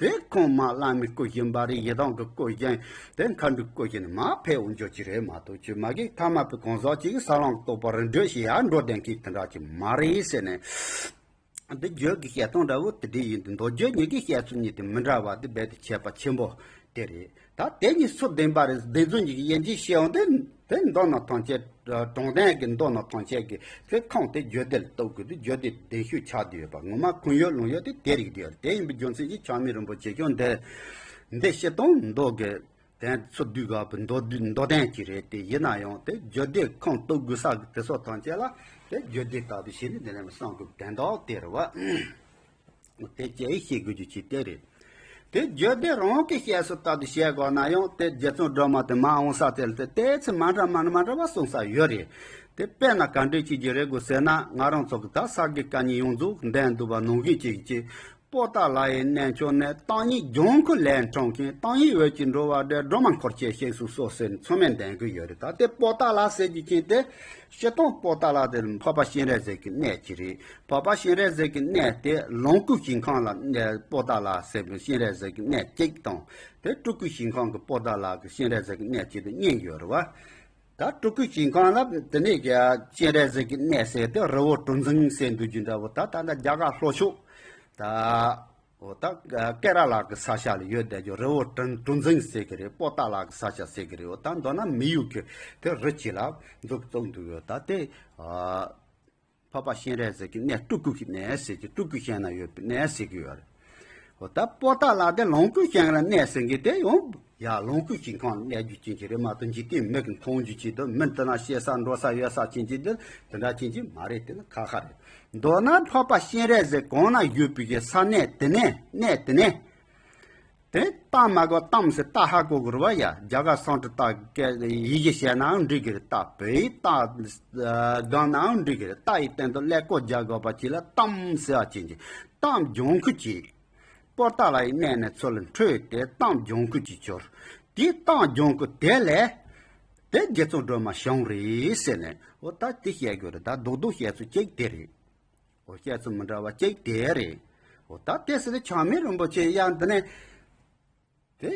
དེ་ཁོང་མ་བླ་མའི་སྐུ་བཞིན་པ་རེད། ཡི་དམ་གྱི་སྐུ་བཞིན་དེ་མཁའ་འགྲོའི་སྐུ་བཞིན་མ་ཕེབས་འོང་རྒྱུ་ཅིག་རེད་མ་གཏོགས་ཆོས་མ་གི་ཐ་མལ་པའི་གང་ཟག་ཅིག་གིས་ས་ལམ་རྟོགས་པ་རིམ་བགྲོད་ཞིག་ཡར་འགྲོ་བསྡད་མཁན་དེ་འདྲ་ཅིག་མ་རེད་ཟེར་ནས། འདི་རྒྱུད་ཀྱི་བཤད་སྟངས་འདྲ་བོ་དེ་འདྲ་ཡིན་དུས་མདོ་རྒྱུད་གཉིས་ཀྱི་བཤད་ཚུལ་གཉིས་དེ་མི་འདྲ་བ་དེ་རྦད་དེ་ཁྱད་པར་ཆེན་པོ་དེ་རེད། ད་དེ་གཉིས་སུ་བདེན་པ་རེད། བདེན་རྫུན་གྱི་དབྱེ་འབྱེད་བཤད་འོང་དུས་དེ་མདོ་ནང་ཐམས་ཅད་དྲང་བདེན་གྱི་མདོ་ནང་ཐམས་ཅད་ཀྱི་དེ་ཁུངས་དེ་རྒྱུད་སྡེ་ལ་གཏུག་དགོས་དུས་རྒྱུད་སྡེ་བདེན་ཤོས་ཆགས་བསྡད་ཡོད་པ་ངོ་མ་ཁུངས་ཡོད་ལུང་ཡོད་དེ་དེ་རིགས་དེ་ཡོད་རེད། དེ་ཡིན་པའི་རྒྱུ་མཚན་གྱིས་ཆགས་མེད་རིན་པོ་ཆེ་ཀྱང་འདི་འདི་བཤད་སྟངས་མདོ་གི་དོན་ཚུར་བསྡུས་དགོས་པའི་མདོ་བསྡུས་མདོ་དོན་ཅིག་རེད་དེ། ཡིན་ན་ཡང་དེ་རྒྱུད་སྡེ་ཁུངས་གཏུག་དགོས་ས་གི་དེ་སོགས་ཐམས་ཅད་ལ་དེ་རྒྱུད་སྡེ་ལྟ་བུ་ཞིག་ནི་འདི་ནས་མི་གསང་དགོས་དོན་དག་དེ་རེད་བ། དེ་ཅེས་ཤེས་དགོས་རྒྱུ་ཅིག་དེ་རེད། དེ་རྒྱུད་སྡེ་རང་གི་བཤད་སྲོལ་ལྟར་དུ་བཤད་དགོས་ན་ཡང་དེ་རྗེ་བཙུན་སྒྲོལ་མ་དེ་མ་འོངས་ས་དེ་ལ་དེ་ཏོག་ཙམ་མ་འདྲ་མ་འདྲ་མ་འདྲ་བ་གསུངས་ས་ཡོད་རེད། དེ་དཔེར་ན་ག་འདྲས་ཅིག་ཅིག་རེད་དགོས་ཟེར་ན་ང་རང་ཚོ་གི་ད་ས་དགེ་བཀའ་རྙིང་ཡོངས་རྫོགས་ལྡན་འདུག་པ་ནང་བཞིན་ཅིག་ཅིག་པོ་ཏ་ལ་ཡི་གནས་མཆོག་ནི་བརྟག་གཉིས་ལྗང་ཁུ་ལས་འཁྲུངས་ཤིང་། བརྟག་གཉིས་འོད་ཀྱིས་འགྲོ་བ་བསྒྲལ། སྒྲོལ་མ་འཁོར་བཅས་གཤེགས་སུ་གསོལ་ཟེར་ནས་མཚན་སྨད་ལྡན་གྱི་ཡོད་རེད། ད་དེ་པོ་ཏ་ལ་ཟེར་རྒྱུ་ཅན་དེ་སྤྱིར་བཏང་པོ་ཏ་ལ་དེ་འཕགས་པ་སྤྱན་རས་གཟིགས་ཀྱི་གནས་ཅིག་རེད། འཕགས་པ་སྤྱན་རས་གཟིགས་ཀྱི་གནས་དེ་ལོངས་སྐུའི་ཞིང་ཁམས་ལ་པོ་ཏ་ལ་ཟེར་བའི་སྤྱན་རས་གཟིགས་ཀྱི་གནས་གཅིག་དང་། དེ་སྤྲུལ་སྐུའི་ཞིང་ཁམས་ཀྱི་པོ་ཏ་ལ་གི་སྤྱན་རས་གཟིགས་ཀྱི་གནས་གཅིག་དང་གཉིས་ཡོད་རེད་བ། ད་སྤྲུལ་སྐུའི་ཞིང་ཁམས་ལ་དེ་ནས་ཀྱི་སྤྱན་རས་གཟིགས་ཀྱི་གནས་ཟེར་དེ་རི་བོ་གྲུ་འཛིན་ཟེར་འདུག་རྒྱུ་འདྲ་བོ། ད་ད་ལྟ་རྒྱ་གར་ལྷོ་ཕྱོགས་ད་འོ་ད་ཀེ་ར་ལ་གི་ས་ཆ་ལ་ཡོད་བསྡད་རྒྱུ་རི་བོ་གྲུ་གྲུ་འཛིན་ཟེར་གི་རེད། པོ་ཏ་ལ་གི་ས་ཆ་ཟེར་གི་རེད། འོ་ད་མདོར་ན་མི་ཡུལ་གི་དེ་རི་གཅིག་ལ་འཛུགས་བཙུགས་འདུག་ཡོད། ད་དེ་འཕགས་པ་སྤྱན་རས་གཟིགས་ཀྱི་གནས་སྤྲུལ་སྐུ་གི་གནས་ཟེར་གི་སྤྲུལ་སྐུ་ཞིང་ན་ཡོད་པའི་གནས་ཟེར་གི་ཡོད་རེད། འོ་ད་པོ་ཏ་ལ་དེ་ལོངས་སྐུའི་ཞིང་ལ་གནས་ཟེར་གི་དེ་ཡང་ཡ་ལོངས་སྐུའི་ཞིང་ཁམས་གནས་རྒྱུ་ཅན་གྱི་རེད་མ་གཏོགས་འཇིག་རྟེན་མིག་གིས་མཐོང་རྒྱུ་ཅིག་དང་མི་དེ་ན་སྐྱེ་ས་འགྲོ་ས་ཡོད་ས་ཅན་གྱི་དེ་དེ་འདྲ་ཅན་གྱི་མ་རེད། དེ་ནི་ཁ་ཁ་རེད། མདོར་ན་འཕགས་པ་སྤྱན་རས་གཟིགས་གང་ན་ཡོད་པའི་གི་ས་གནས་དེ་ནས་གནས་དེ་ནས། དེ་རྟ་མ་གོ་གཏམ་ཟེར་རྟ་ཧ་གོ་གི་རེད་བ་ཡ། རྒྱ་གར་སང་ཀྲི་ཏ་སྐད་ཡི་གེ་བཤད་ནའང་འགྲིག་གི་རེད། རྟ་བོད་ཡིག་རྟ་སྒང་ནའང་འགྲིག་གི་རེད། རྟ་ཡི་སྟེང་དུ་ཀླད་ཀོར་རྒྱག་དགོས་པ་ཅིག་ལ་གཏམ་ཟེར་བ་ཅན་གྱི་གཏམ་ལྗང་ཁུ་ཅིག་པོ་ཏ་ལ་ཡི་གནས་ནས་ཚུར་ལ་འཕྲོས་ཏེ་གཏམ་ལྗང་ཁུ་ཅིག་གྱུར། དེའི་གཏམ་ལྗང་ཁུ་དེ་ལས་དེ་རྗེ་བཙུན་སྒྲོལ་མ་བྱུང་རེད་ཟེར་ནས་འོ་ད་དེ་བཤད་དགོས་རེད། ད་རྡོག་རྡོག་བཤད་ཚུལ་གཅིག་དེ་རེད། འོ་བཤད་ཚུལ་མི་འདྲ་བ་གཅིག་དེ་རེད། འོ་ད་དེ་ཟེར་ན་ཆགས་མེད་རིན་པོ་ཆེ་ཡང་འདི་ནས་དེ་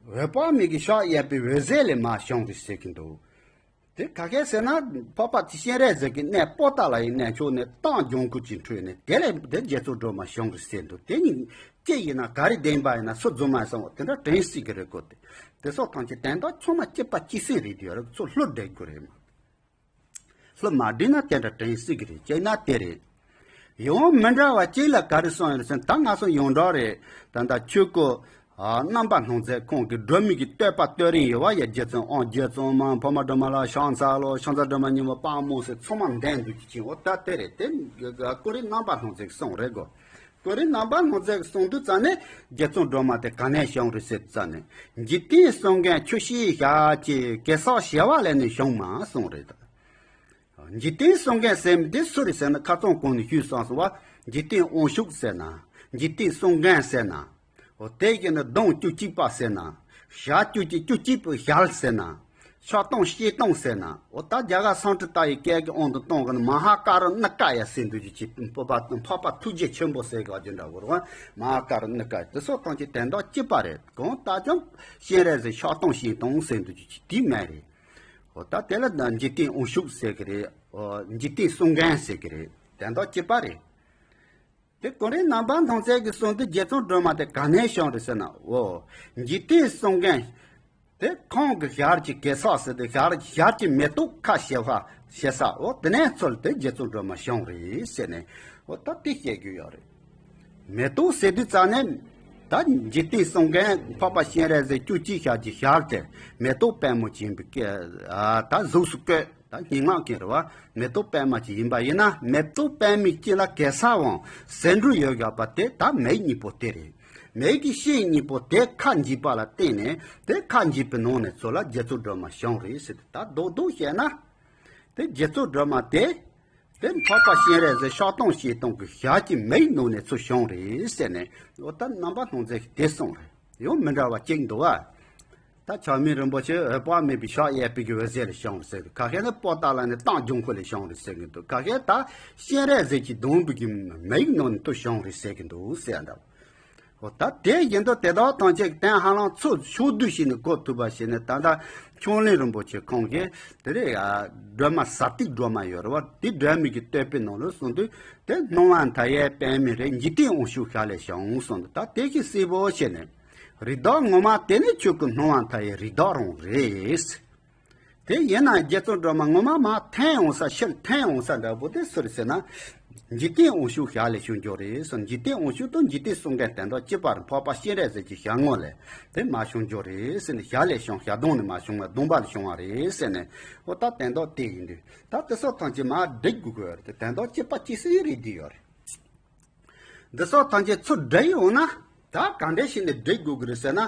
འོད་དཔག་མེད་ཀྱི་ཕྱག་གཡས་པའི་འོད་ཟེར་ལས་མར་བྱུང་རེད་ཟེར་གྱི་འདུག་དེ་ག་གས་ཟེར་ན་འཕགས་པ་སྤྱན་རས་གཟིགས་ཀྱི་གནས་པོ་ཏ་ལ་ཡི་གནས་མཆོག་ནས་གཏམ་ལྗང་ཁུ་ཅིག་འཕྲོས་ནས་དེ་ལས་དེ་རྗེ་བཙུན་སྒྲོལ་མ་བྱུང་རེད་ཟེར་འདུག་དེ་གཉིས་ཅི་ཡིན་ན་ག་རེ་བདེན་པ་ཡིན་ན་སུ་རྫུན་མ་ཡིན་ཟེར་བ་དེ་འདྲ་དྲན་སྲིད་ཀྱི་རེད་གོ། དེ་དེ་སོགས་ཐམས་ཅད་དོན་དག་ཚང་མ་གཅིག་པ་གཅིག་སེ་རེད། དེ་ཡོད་རེད། ཚུར་བློ་འདྲེས་དགོས་རེད་མ། ལྷུ་མ་བསྒྲིལ་ན་དེ་འདྲ་དྲན་སྲིད་ཀྱི་རེད། བྱས་ན་དེ་རེད། ཡང་མི་འདྲ་བ་གཅིག་ལ་ག་རེ་གསུངས་ཡོད་ཟེར་ན་ད་ང་ཚོ་ཡོངས་གྲགས་རེད། ད་ལྟ་ཆོས་སྐུ་རྣམ་པར་སྣང་མཛད་ཁོང་གི་སྒྲོལ་མའི་གི་བསྟོད་པ་བསྟོད་རིམ་ཡོད་བ་ཡ། རྗེ་བཙུན་དབང་རྗེ་བཙུན་མ་འཕགས་མ་སྒྲོལ་མ་ལ་ཕྱག་འཚལ་ལོ། ཕྱག་འཚལ་སྒྲོལ་མ་ཉིད་མ་དཔག་མོ་ཟེར་ཚང་མ་འདོན་འདུག་ཅི་ཅིང་འོ་ད་དེ་རེད། དེ་ཀུན་རིག་རྣམ་པར་སྣང་མཛད་གི་གསུང་རེད་གོ། ཀུན་རིག་རྣམ་པར་སྣང་མཛད་གི་གསུང་དུས་ཙ་ནས་རྗེ་བཙུན་སྒྲོལ་མ་དེ་ག་ནས་བྱུང་རེད་ཟེར་དུས་ཙ་ནས་འཇིག་རྟེན་གསུམ་ཀའི་ཆུ་སྐྱེས་ཞག་གཅིག་གེ་སར་བྱེ་བ་ལས་ནི་བྱུང་མ་གསུངས་རེད། འཇིག་རྟེན་གསུམ་ཀའི་ཟེར་མི་དེ་སུ་རེད་ཟེར་ན་ཁ་སང་གོང་ནས་ཞུས་སོང་ཟེར་བ། འཇིག་རྟེན་དབང་ཕྱུག་ཟེར་ན། འཇིག་རྟེན་གསུམ་ཀའི་ཟེར་ན། འོ་དེ་གི་ནི་གདོང་བཅུ་གཅིག་པ་ཟེར་ན། ཞལ་བཅུ་གཅིག་བཅུ་གཅིག་པའི་ཞལ་ཟེར་ན། ཕྱག་སྟོང་བཤད་སྟོང་ཟེར་ན། འོ་ད་རྒྱ་གར་སཾ་སྐྲྀ་ཏ་ཡི་སྐད་ཀྱི་དབང་དུ་གཏོང་གི་ན་མ་ཧཱ་ཀ་རུ་ཎི་ཀ་ཡ་ཟེར་འདུག་ཅིག་ཅིག་འཕགས་པ་འཕགས་པ་ཐུགས་རྗེ་ཆེན་པོ་ཟེར་ག་ཅིག་འདྲ་བོ་རེད་བ། མ་ཧཱ་ཀ་རུ་ཎི་ཀ་དེ་སོགས་དང་ཅིག་དོན་དག་གཅིག་པ་རེད། གང་ལྟར་ཀྱང་སྤྱན་རས་གཟིགས་ཕྱག་སྟོང་བཤད་སྟོང་ཟེར་འདུག་ཅིག་ཅིག་དེ་མེད་རེད། འོ་ད་དེ་ལ་འཇིག་རྟེན་དབང་ཕྱུག་ཟེར་གི་རེད། འོ་འཇིག་རྟེན་གསུམ་མགོན་ཟེར་གི་རེད། དོན་དག་གཅིག་པ་རེད། དེ་ཀུན་རིག་རྣམ་པར་སྣང་མཛད་ཀྱིས་གསུངས་དུས་རྗེ་བཙུན་སྒྲོལ་མ་དེ་ག་ནས་བྱུང་རེད་ཟེར་ན། འོ། འཇིག་རྟེན་གསུམ་མགོན། དེ་ཁོང་གི་ཞལ་གྱི་གེ་སར་ཟེར་དུས་ཞལ་ཞལ་གྱི་མེ་ཏོག་ཁ་ཕྱེ་བ་ཕྱེ་ས། འོ་དེ་ནས་ཚུར་དེ་རྗེ་བཙུན་སྒྲོལ་མ་བྱུང་རེད་ཟེར་ནས། འོ་ད་དེ་བཤད་རྒྱུ་ཡོད་རེད། མེ་ཏོག་ཟེར་དུས་ཙ་ནས། ད་འཇིག་རྟེན་གསུམ་མགོན་འཕགས་པ་སྤྱན་རས་གཟིགས་བཅུ་གཅིག་ཞལ་གྱི་ཞལ་དེ་མེ་ཏོག་པདྨོ་ཅན་པའི་སྐད་ཨ་ད་གཟུགས་སུ་བཀོད། ད་སྙན་ངག་གི་རེད་བ། མེ་ཏོག་པདྨ་ཅིག་ཡིན་པ་ཡིན་ན། མེ་ཏོག་པདྨའི་དཀྱིལ་ལ་གེ་སར་དབང་ཟེར་འབྲུ་ཡོད་བཞག་པ་དེ་ད་མིག་གཉིས་པོ་དེ་རེད། མིག་གི་ཤེལ་གཉིས་པོ་དེ་ཁ་འབྱེད་པ་ལ་བརྟེན་ནས། དེ་ཁ་འབྱེད་པའི་ནང་ནས་ཚུར་ལ་རྗེ་བཙུན་སྒྲོལ་མ་བྱུང་རེད་ཟེར་ཏེ། ད་རྡོག་རྡོག་བཤད་ན། དེ་རྗེ་བཙུན་སྒྲོལ་མ་དེ། དེ་འཕགས་པ་སྤྱན་རས་གཟིགས་ཕྱག་སྟོང་བཤད་སྟོང་གི་ཞལ་གྱི་མིག་ནང་ནས་ཚུར་བྱུང་རེད་ཟེར་ནས། འོ་ད་རྣམ་པར་སྣང་མཛད་ཀྱིས་དེ་གསུངས་རེད། ཡང་མི་འདྲ་བ་གཅིག་འདུག་བ། ད་ཆགས་མེད་རིན་པོ་ཆེ་འོད་དཔག་མེད་པའི་ཕྱག་གཡས་པའི་གི་འོད་ཟེར་ལས་བྱུང་ཟེར་གི། ཁ་ཤས་ནི་པོ་ཏཱ་ལ་ནས་སྟེང་ལྗང་ཁུ་ལས་བྱུང་རེད་ཟེར་གི་འདུག་ཁ་ཤས་ད་སྤྱན་རས་གཟིགས་ཀྱི་གདོང་པའི་གི་མིག་ནང་ནས་ཐོན་བྱུང་རེད་ཟེར་གི་འདུག་ཟེར་འདྲ། འོ་ད་དེ་བཞིན་དུ་དེ་དག་ཐམས་ཅད་ཀྱི་དོན་ཧ་ལམ་ཚུར་ཕྱོགས་བསྡུས་ཤིག་ནས་གོ་ཐུབ་པ་ཞིག་ནི། ད་ལྟ་ཁྱུང་ལྡན་རིན་པོ་ཆེ་ཁོང་གིས་དེ་རེད་ཨ། སྒྲོལ་མ་ཟབ་ཏིག་སྒྲོལ་མ་ཡོད་རེད་བ། དེ་སྒྲོལ་མའི་གི་བསྟོད་པའི་ནང་ལ་གསུངས་དུས། དེ་སྣང་བ་མཐའ་ཡས་པདྨའི་རིགས། འཇིག་རྟེན་དབང་ཕྱུག་ཞལ་ལས་བྱུང་གསུངས་འདུག་ད་དེ་གི་གསལ་པོ་བྱས་ནས། རིགས་བདག་ངོ་མ་དེ་ནི་ཁྱོད་ཀྱི་སྣང་བ་མཐའ་ཡས་རིགས་བདག་རང་རེད། དེ་ཡིན་ན་རྗེ་བཙུན་སྒྲོལ་མ་ངོ་མ་མར་ཐོན་འོང་ས། ཕྱིར་ཐོན་འོང་ས་འདྲ་པོ་དེ་སུ་རེད་ཟེར་ན། འཇིག་རྟེན་དབང་ཕྱུག་ཞལ་ལས་བྱུང་རྒྱུ་རེད་ཟེར། འཇིག་རྟེན་དབང་ཕྱུག་དང་འཇིག་རྟེན་གསུམ་མགོན་དོན་དག་གཅིག་པ་རེད། འཕགས་པ་སྤྱན་རས་གཟིགས་ཀྱི་ཞལ་ངོ་ལས་དེ་མར་བྱུང་རྒྱུ་རེད་ཟེར་ནས། ཞལ་ལས་བྱུང་། ཞལ་གདོང་ནས་མར་བྱུང་བ། གདོང་པ་ལས་བྱུང་བ་རེད་ཟེར་ནས། འོ་ད་དོན་དག་དེ་ཡིན་དུས། ད་དེ་སོགས་ཐམས་ཅད་མར་སྒྲིག་དགོས་ཀྱི་ཡོད་རེད་དེ། དོན་དག་གཅིག་པ་གཅིག་སྲིད་རེད་འདི་ཡོད་རེད། འདི་སོགས་ཐམས་ཅད་ཚུར་བསྒྲིགས་ཡོང་ན། ད་ག་འདྲ་ཞིག་ནས་བསྒྲིགས་དགོས་ཀྱི་རེད་ཟེར་ན།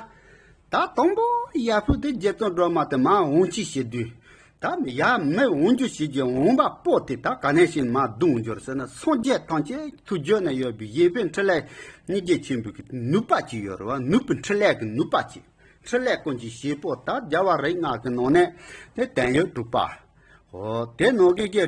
ད་དང་པོ་ཡར་ཕུད་དེ་རྗེ་བཙུན་སྒྲོལ་མ་དེ་མར་འོང་ཅི་བྱེད་དུས། ད་ཡར་མི་འོང་རྒྱུ་བྱེད་ཀྱི་འོང་བ་པོ་དེ་ད་ག་ནས་ཞིག་མར་བརྡུང་འགྱུར་ཟེར་ན། སངས་རྒྱས་ཐམས་ཅད་ཐུགས་རྒྱུད་ན་ཡོད་པའི་གཞན་ཕན་འཕྲིན་ལས་སྙིང་རྗེ་ཆེན་པོའི་གི་ནུས་པ་ཅིག་ཡོད་རེད་བ། ནུས་པའི་འཕྲིན་ལས་ཀྱི་ནུས་པ་ཅིག་འཕྲིན་ལས་ཀུན་གྱི་བྱེད་པོ་ད་རྒྱལ་བ་རིགས་ལྔ་གི་ནང་ནས་དེ་དོན་ཡོད་གྲུབ་པ། འོ་དེ་ནང་གི་གི་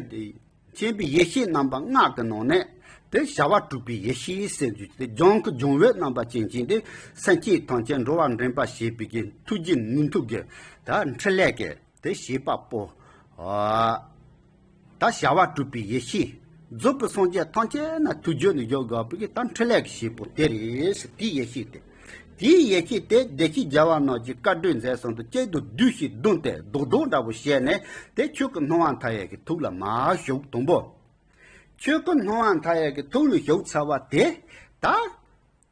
མཁྱེན་པའི་ཡེ་ཤེས་རྣམ་པ་ལྔ་གི་ནང་ནས་དེ་བྱ་བ་གྲུབ་པའི་ཡེ་ཤེས་ཟེར་རྒྱུ་དེ། སྦྱང་གི་སྦྱང་བའི་རྣམ་པ་ཅན་ཅན་དེ། སེམས་ཅན་ཐམས་ཅད་འགྲོ་བ་འདྲེན་པར་བྱེད་པའི་གི་ཐུགས་རྗེ་ནུས་མཐུ་གི་ད་འཕྲིན་ལས་ཀྱི་དེ་བྱེད་པ་པོ། ཨ་ད་བྱ་བ་གྲུབ་པའི་ཡེ་ཤེས། རྫོགས་པའི་སངས་རྒྱས་ཐམས་ཅད་ན་ཐུགས་རྒྱུད་ནས་བཞུགས་དགོས་པའི་གི་ད་འཕྲིན་ལས་ཀྱི་བྱེད་པོ་དེ་རེད་ཟེར། དེའི་ཡེ་ཤེས་དེ། དེའི་ཡེ་ཤེས་དེ་བདེ་གཤེགས་རྒྱལ་བ་རྣམས་ཀྱིས་བཀའ་སྒྲུབ་མཛད་གསུངས་དུས། གཅིག་ཏུ་བསྡུས་ཤིང་བརྡུངས་ཏེ་རྡོག་རྡོག་འདྲ་པོ་བྱས་ནས། དེ་ཁྱོད་ཀྱི་སྣང་བ་མཐའ་ཡས་ཀྱི་ཐུགས་ལ་མར་ཞུགས། དང་པོ། ཁྱོད་ཀྱི་སྣང་བ་མཐའ་ཡས་ཀྱི་ཐུགས་ལ་ཞུགས་ཚར་བ་དེ། ད་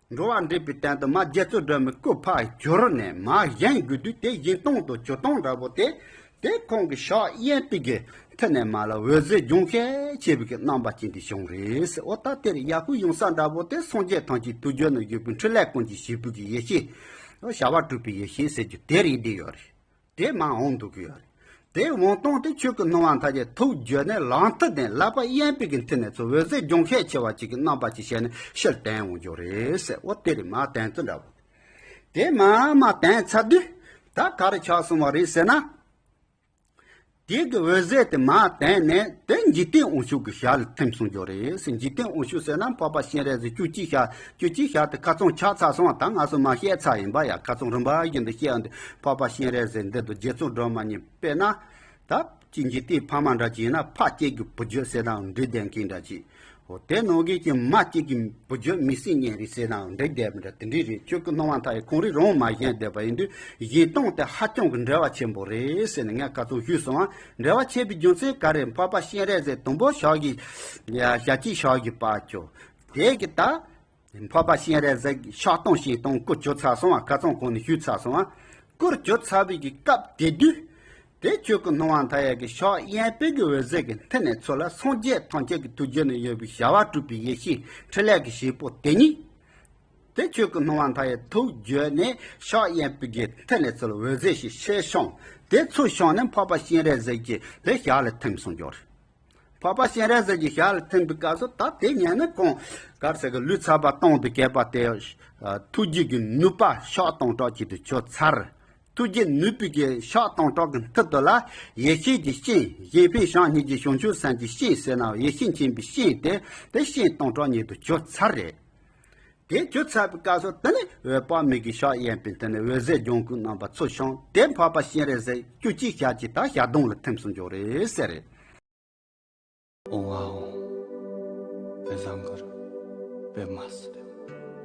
འགྲོ་བ་འདྲེན་པའི་དོན་དུ་མར་རྗེ་བཙུན་སྒྲོལ་མའི་སྐུ་ཕར་གྱུར་ནས་མར་བཞེངས་དགོས་དུས། དེ་བཞེངས་སྟངས་དང་གྱུར་སྟངས་འདྲ་པོ་དེ། དེ་ཁོང་གི་ཕྱག་གཡས་པའི་གི་མཐིལ་ནས་མར་ལ་འོད་ཟེར་ལྗང་ཤས་ཆེ་བའི་གི་རྣམ་པ་ཅན་དེ་བྱུང་རེད་ཟེར། འོ་ད་དེར་ཡར་ཕུད་ཡོང་ས་འདྲ་པོ་དེ་སངས་རྒྱས་ཐམས་ཅད་ཐུགས་རྒྱུད་ན་ཡོད་པའི་འཕྲིན་ལས་ཀུན་གྱི་བྱེད་པོ་གི་ཡེ་ཤེས། བྱ་བ་གྲུབ་པའི་ཡེ་ཤེས་ཟེར་རྒྱུ་དེ་རེད་འདི་ཡོད་རེད། དེ་མར་འོང་འདུག་གི་ཡོད་རེད། དེ་འོང་སྟངས་དེ་ཁྱོད་ཀྱི་སྣང་བ་མཐའ་ཡས་ཐུགས་རྒྱུད་ནས་ལག་མཐིལ་ནས་ལག་པ་གཡས་པའི་གི་མཐིལ་ནས་ཚུར་འོད་ཟེར་ལྗང་ཤས་ཆེ་བ་ཅིག་གི་རྣམ་པ་ཅིག་བྱས་ནས་ཕྱིར་དོན་འོང་རྒྱུ་རེད་ཟེར། འོ་དེ་རེད། མར་དོན་ཚུལ་འདྲ་པོ། དེ་མར་མར་དོན་ཚར་དུས། ད་ག་རེ་ཆགས་སོང་བ་རེད་ཟེར་ན། དེ་གི་འོད་ཟེར་དེ་མར་དོན་ནས་དེ་འཇིག་རྟེན་དབང་ཕྱུག་གི་ཞལ་ལ་ཐིམ་སོང་རྒྱུ་རེད་ཟེར། འཇིག་རྟེན་དབང་ཕྱུག་ཟེར་ན་འཕགས་པ་སྤྱན་རས་གཟིགས་བཅུ་གཅིག་ཞལ། བཅུ་གཅིག་ཞལ་དེ་ཁ་ཚང་ཆགས་ཚར་སོང་བ། ད་ང་ཚོ་མར་བཤད་ཚར་ཡིན་པ་ཡ། ཁ་ཚང་རིམ་པ་བཞིན་དུ་བཤད་ཡོང་དུས། འཕགས་པ་སྤྱན་རས་གཟིགས་འདི་དང་རྗེ་བཙུན་སྒྲོལ་མ་གཉིས་དཔེར་ན། ད་ཅི་འཇིག་རྟེན་ཕ་མ་འདྲ་ཅིག་ཡིན་ན། ཕ་གཅིག་གི་བུ་རྒྱུད་ཟེར་ནའང་འགྲིག་བསྡད་མཁན་འདྲ་ཅིག་འོ་དེ་ནང་གི་ཀྱི་མ་གཅིག་གི་བུ་རྒྱུད་མི་སྲིད་གཉེན་རེད་ཟེར་ནའང་འགྲིག་བསྡད་པ་འདྲ་དེ་འདྲ་རེད། ཁྱོད་ཀྱི་སྣང་བ་མཐའ་ཡས་ཁོང་རང་རང་མར་བཞེངས་བསྡད་པ་ཡིན་དུས། བཞེངས་སྟངས་དེ་ཧ་ཅང་གི་འབྲེལ་བ་ཆེན་པོ་རེད་ཟེར་ནས་ངས་ཁ་ཚང་ཞུས་སོང་བ། འབྲེལ་བ་ཆེ་བའི་རྒྱུ་མཚན་ག་རེ། འཕགས་པ་སྤྱན་རས་གཟིགས་དང་པོ་ཞལ་གྱི་ཞལ་གྱི་ཕྱག་གི་བར་གྱུར། དེ་གི་ད་འཕགས་པ་སྤྱན་རས་གཟིགས་ཕྱག་སྟོང་བཞེངས་སྟོང་སྐུ་གྱུར་ཚར་སོང་བ། ཁ་ཚང་གོང་ནས་ཞུས་ཚར་སོང་བ། སྐུར་གྱུར་ཚར་བའི་གི་སྐབས་དེ་དུས། དེ་ཁྱོད་ཀྱི་སྣང་བ་མཐའ་ཡས་ཀྱི་ཕྱག་གཡས་པའི་གི་འོད་ཟེར་གྱི་མཐིལ་ནས་ཚུར་ལ་སངས་རྒྱས་ཐམས་ཅད་ཀྱི་ཐུགས་རྒྱུད་ན་ཡོད་པའི་བྱ་བ་གྲུབ་པའི་ཡེ་ཤེས་འཕྲིན་ལས་ཀྱི་བྱེད་པོ་དེ་ཉིད། དེ་ཁྱོད་ཀྱི་སྣང་བ་མཐའ་ཡས་ཐུགས་རྒྱུད་ནས་ཕྱག་གཡས་པའི་གི་མཐིལ་ནས་ཚུར་ལ་འོད་ཟེར་ཞིག་ཕྱིར་བྱུང་། དེ་ཚུར་བྱུང་ནས་འཕགས་པ་སྤྱན་རས་གཟིགས་ཀྱི་དེ་ཞལ་ལ་ཐིམ་སོང་རྒྱུ་རེད། འཕགས་པ་སྤྱན་རས་གཟིགས་ཀྱི་ཞལ་ལ་ཐིམ་པའི་སྐབས་སུ། ད་དེ་ཉིད་ནི་ཁོང་གར་ཟེར་གི་ལུས་ཚངས་པ་སྟོང་དུ་གྱུར་པ་དེ། ཐུགས་རྒྱུད་ཀྱི་ནུས་པ་ཤག་སྟོང་གྲགས་ཅིག་ཏུ་གྱུར་ཚར། ཐུགས་རྗེ་ནུས་པའི་གི་ཕྱག་སྟོང་ཕྲག་གི་མཐིལ་དུ་ལ་ཡེ་ཤེས་ཀྱི་སྤྱན། གཞན་ཕན་བྱམས་སྙིང་རྗེ་བྱང་ཆུབ་སེམས་ཀྱི་སྤྱན་ཟེར་ན་ཡེ་ཤེས་མཁྱེན་པའི་སྤྱན་དེ་དེ་སྤྱན་སྟོང་ཕྲག་ཉིད་དུ་གྱུར་ཚར་རེད། དེ་གྱུར་ཚར་བའི་སྐབས་སུ་དེ་ནི་འོད་དཔག་མེད་ཀྱི་ཕྱག་གཡས་པས་དེ་ནི་འོད་ཟེར་ལྗང་གུ་རྣམ་པ་ཚུར་བྱུང་། དེ་འཕགས་པ་སྤྱན་རས་གཟིགས་བཅུ་གཅིག་ཞལ་གྱི་ད་ཞལ་གདོང་ལ་ཐིམ་སོང་འཇོག་རེད་ཟེར་རེད། ཨོང་ཨ་ཨོང་། ཨེ་ཟང་གར་པད་མ་སི།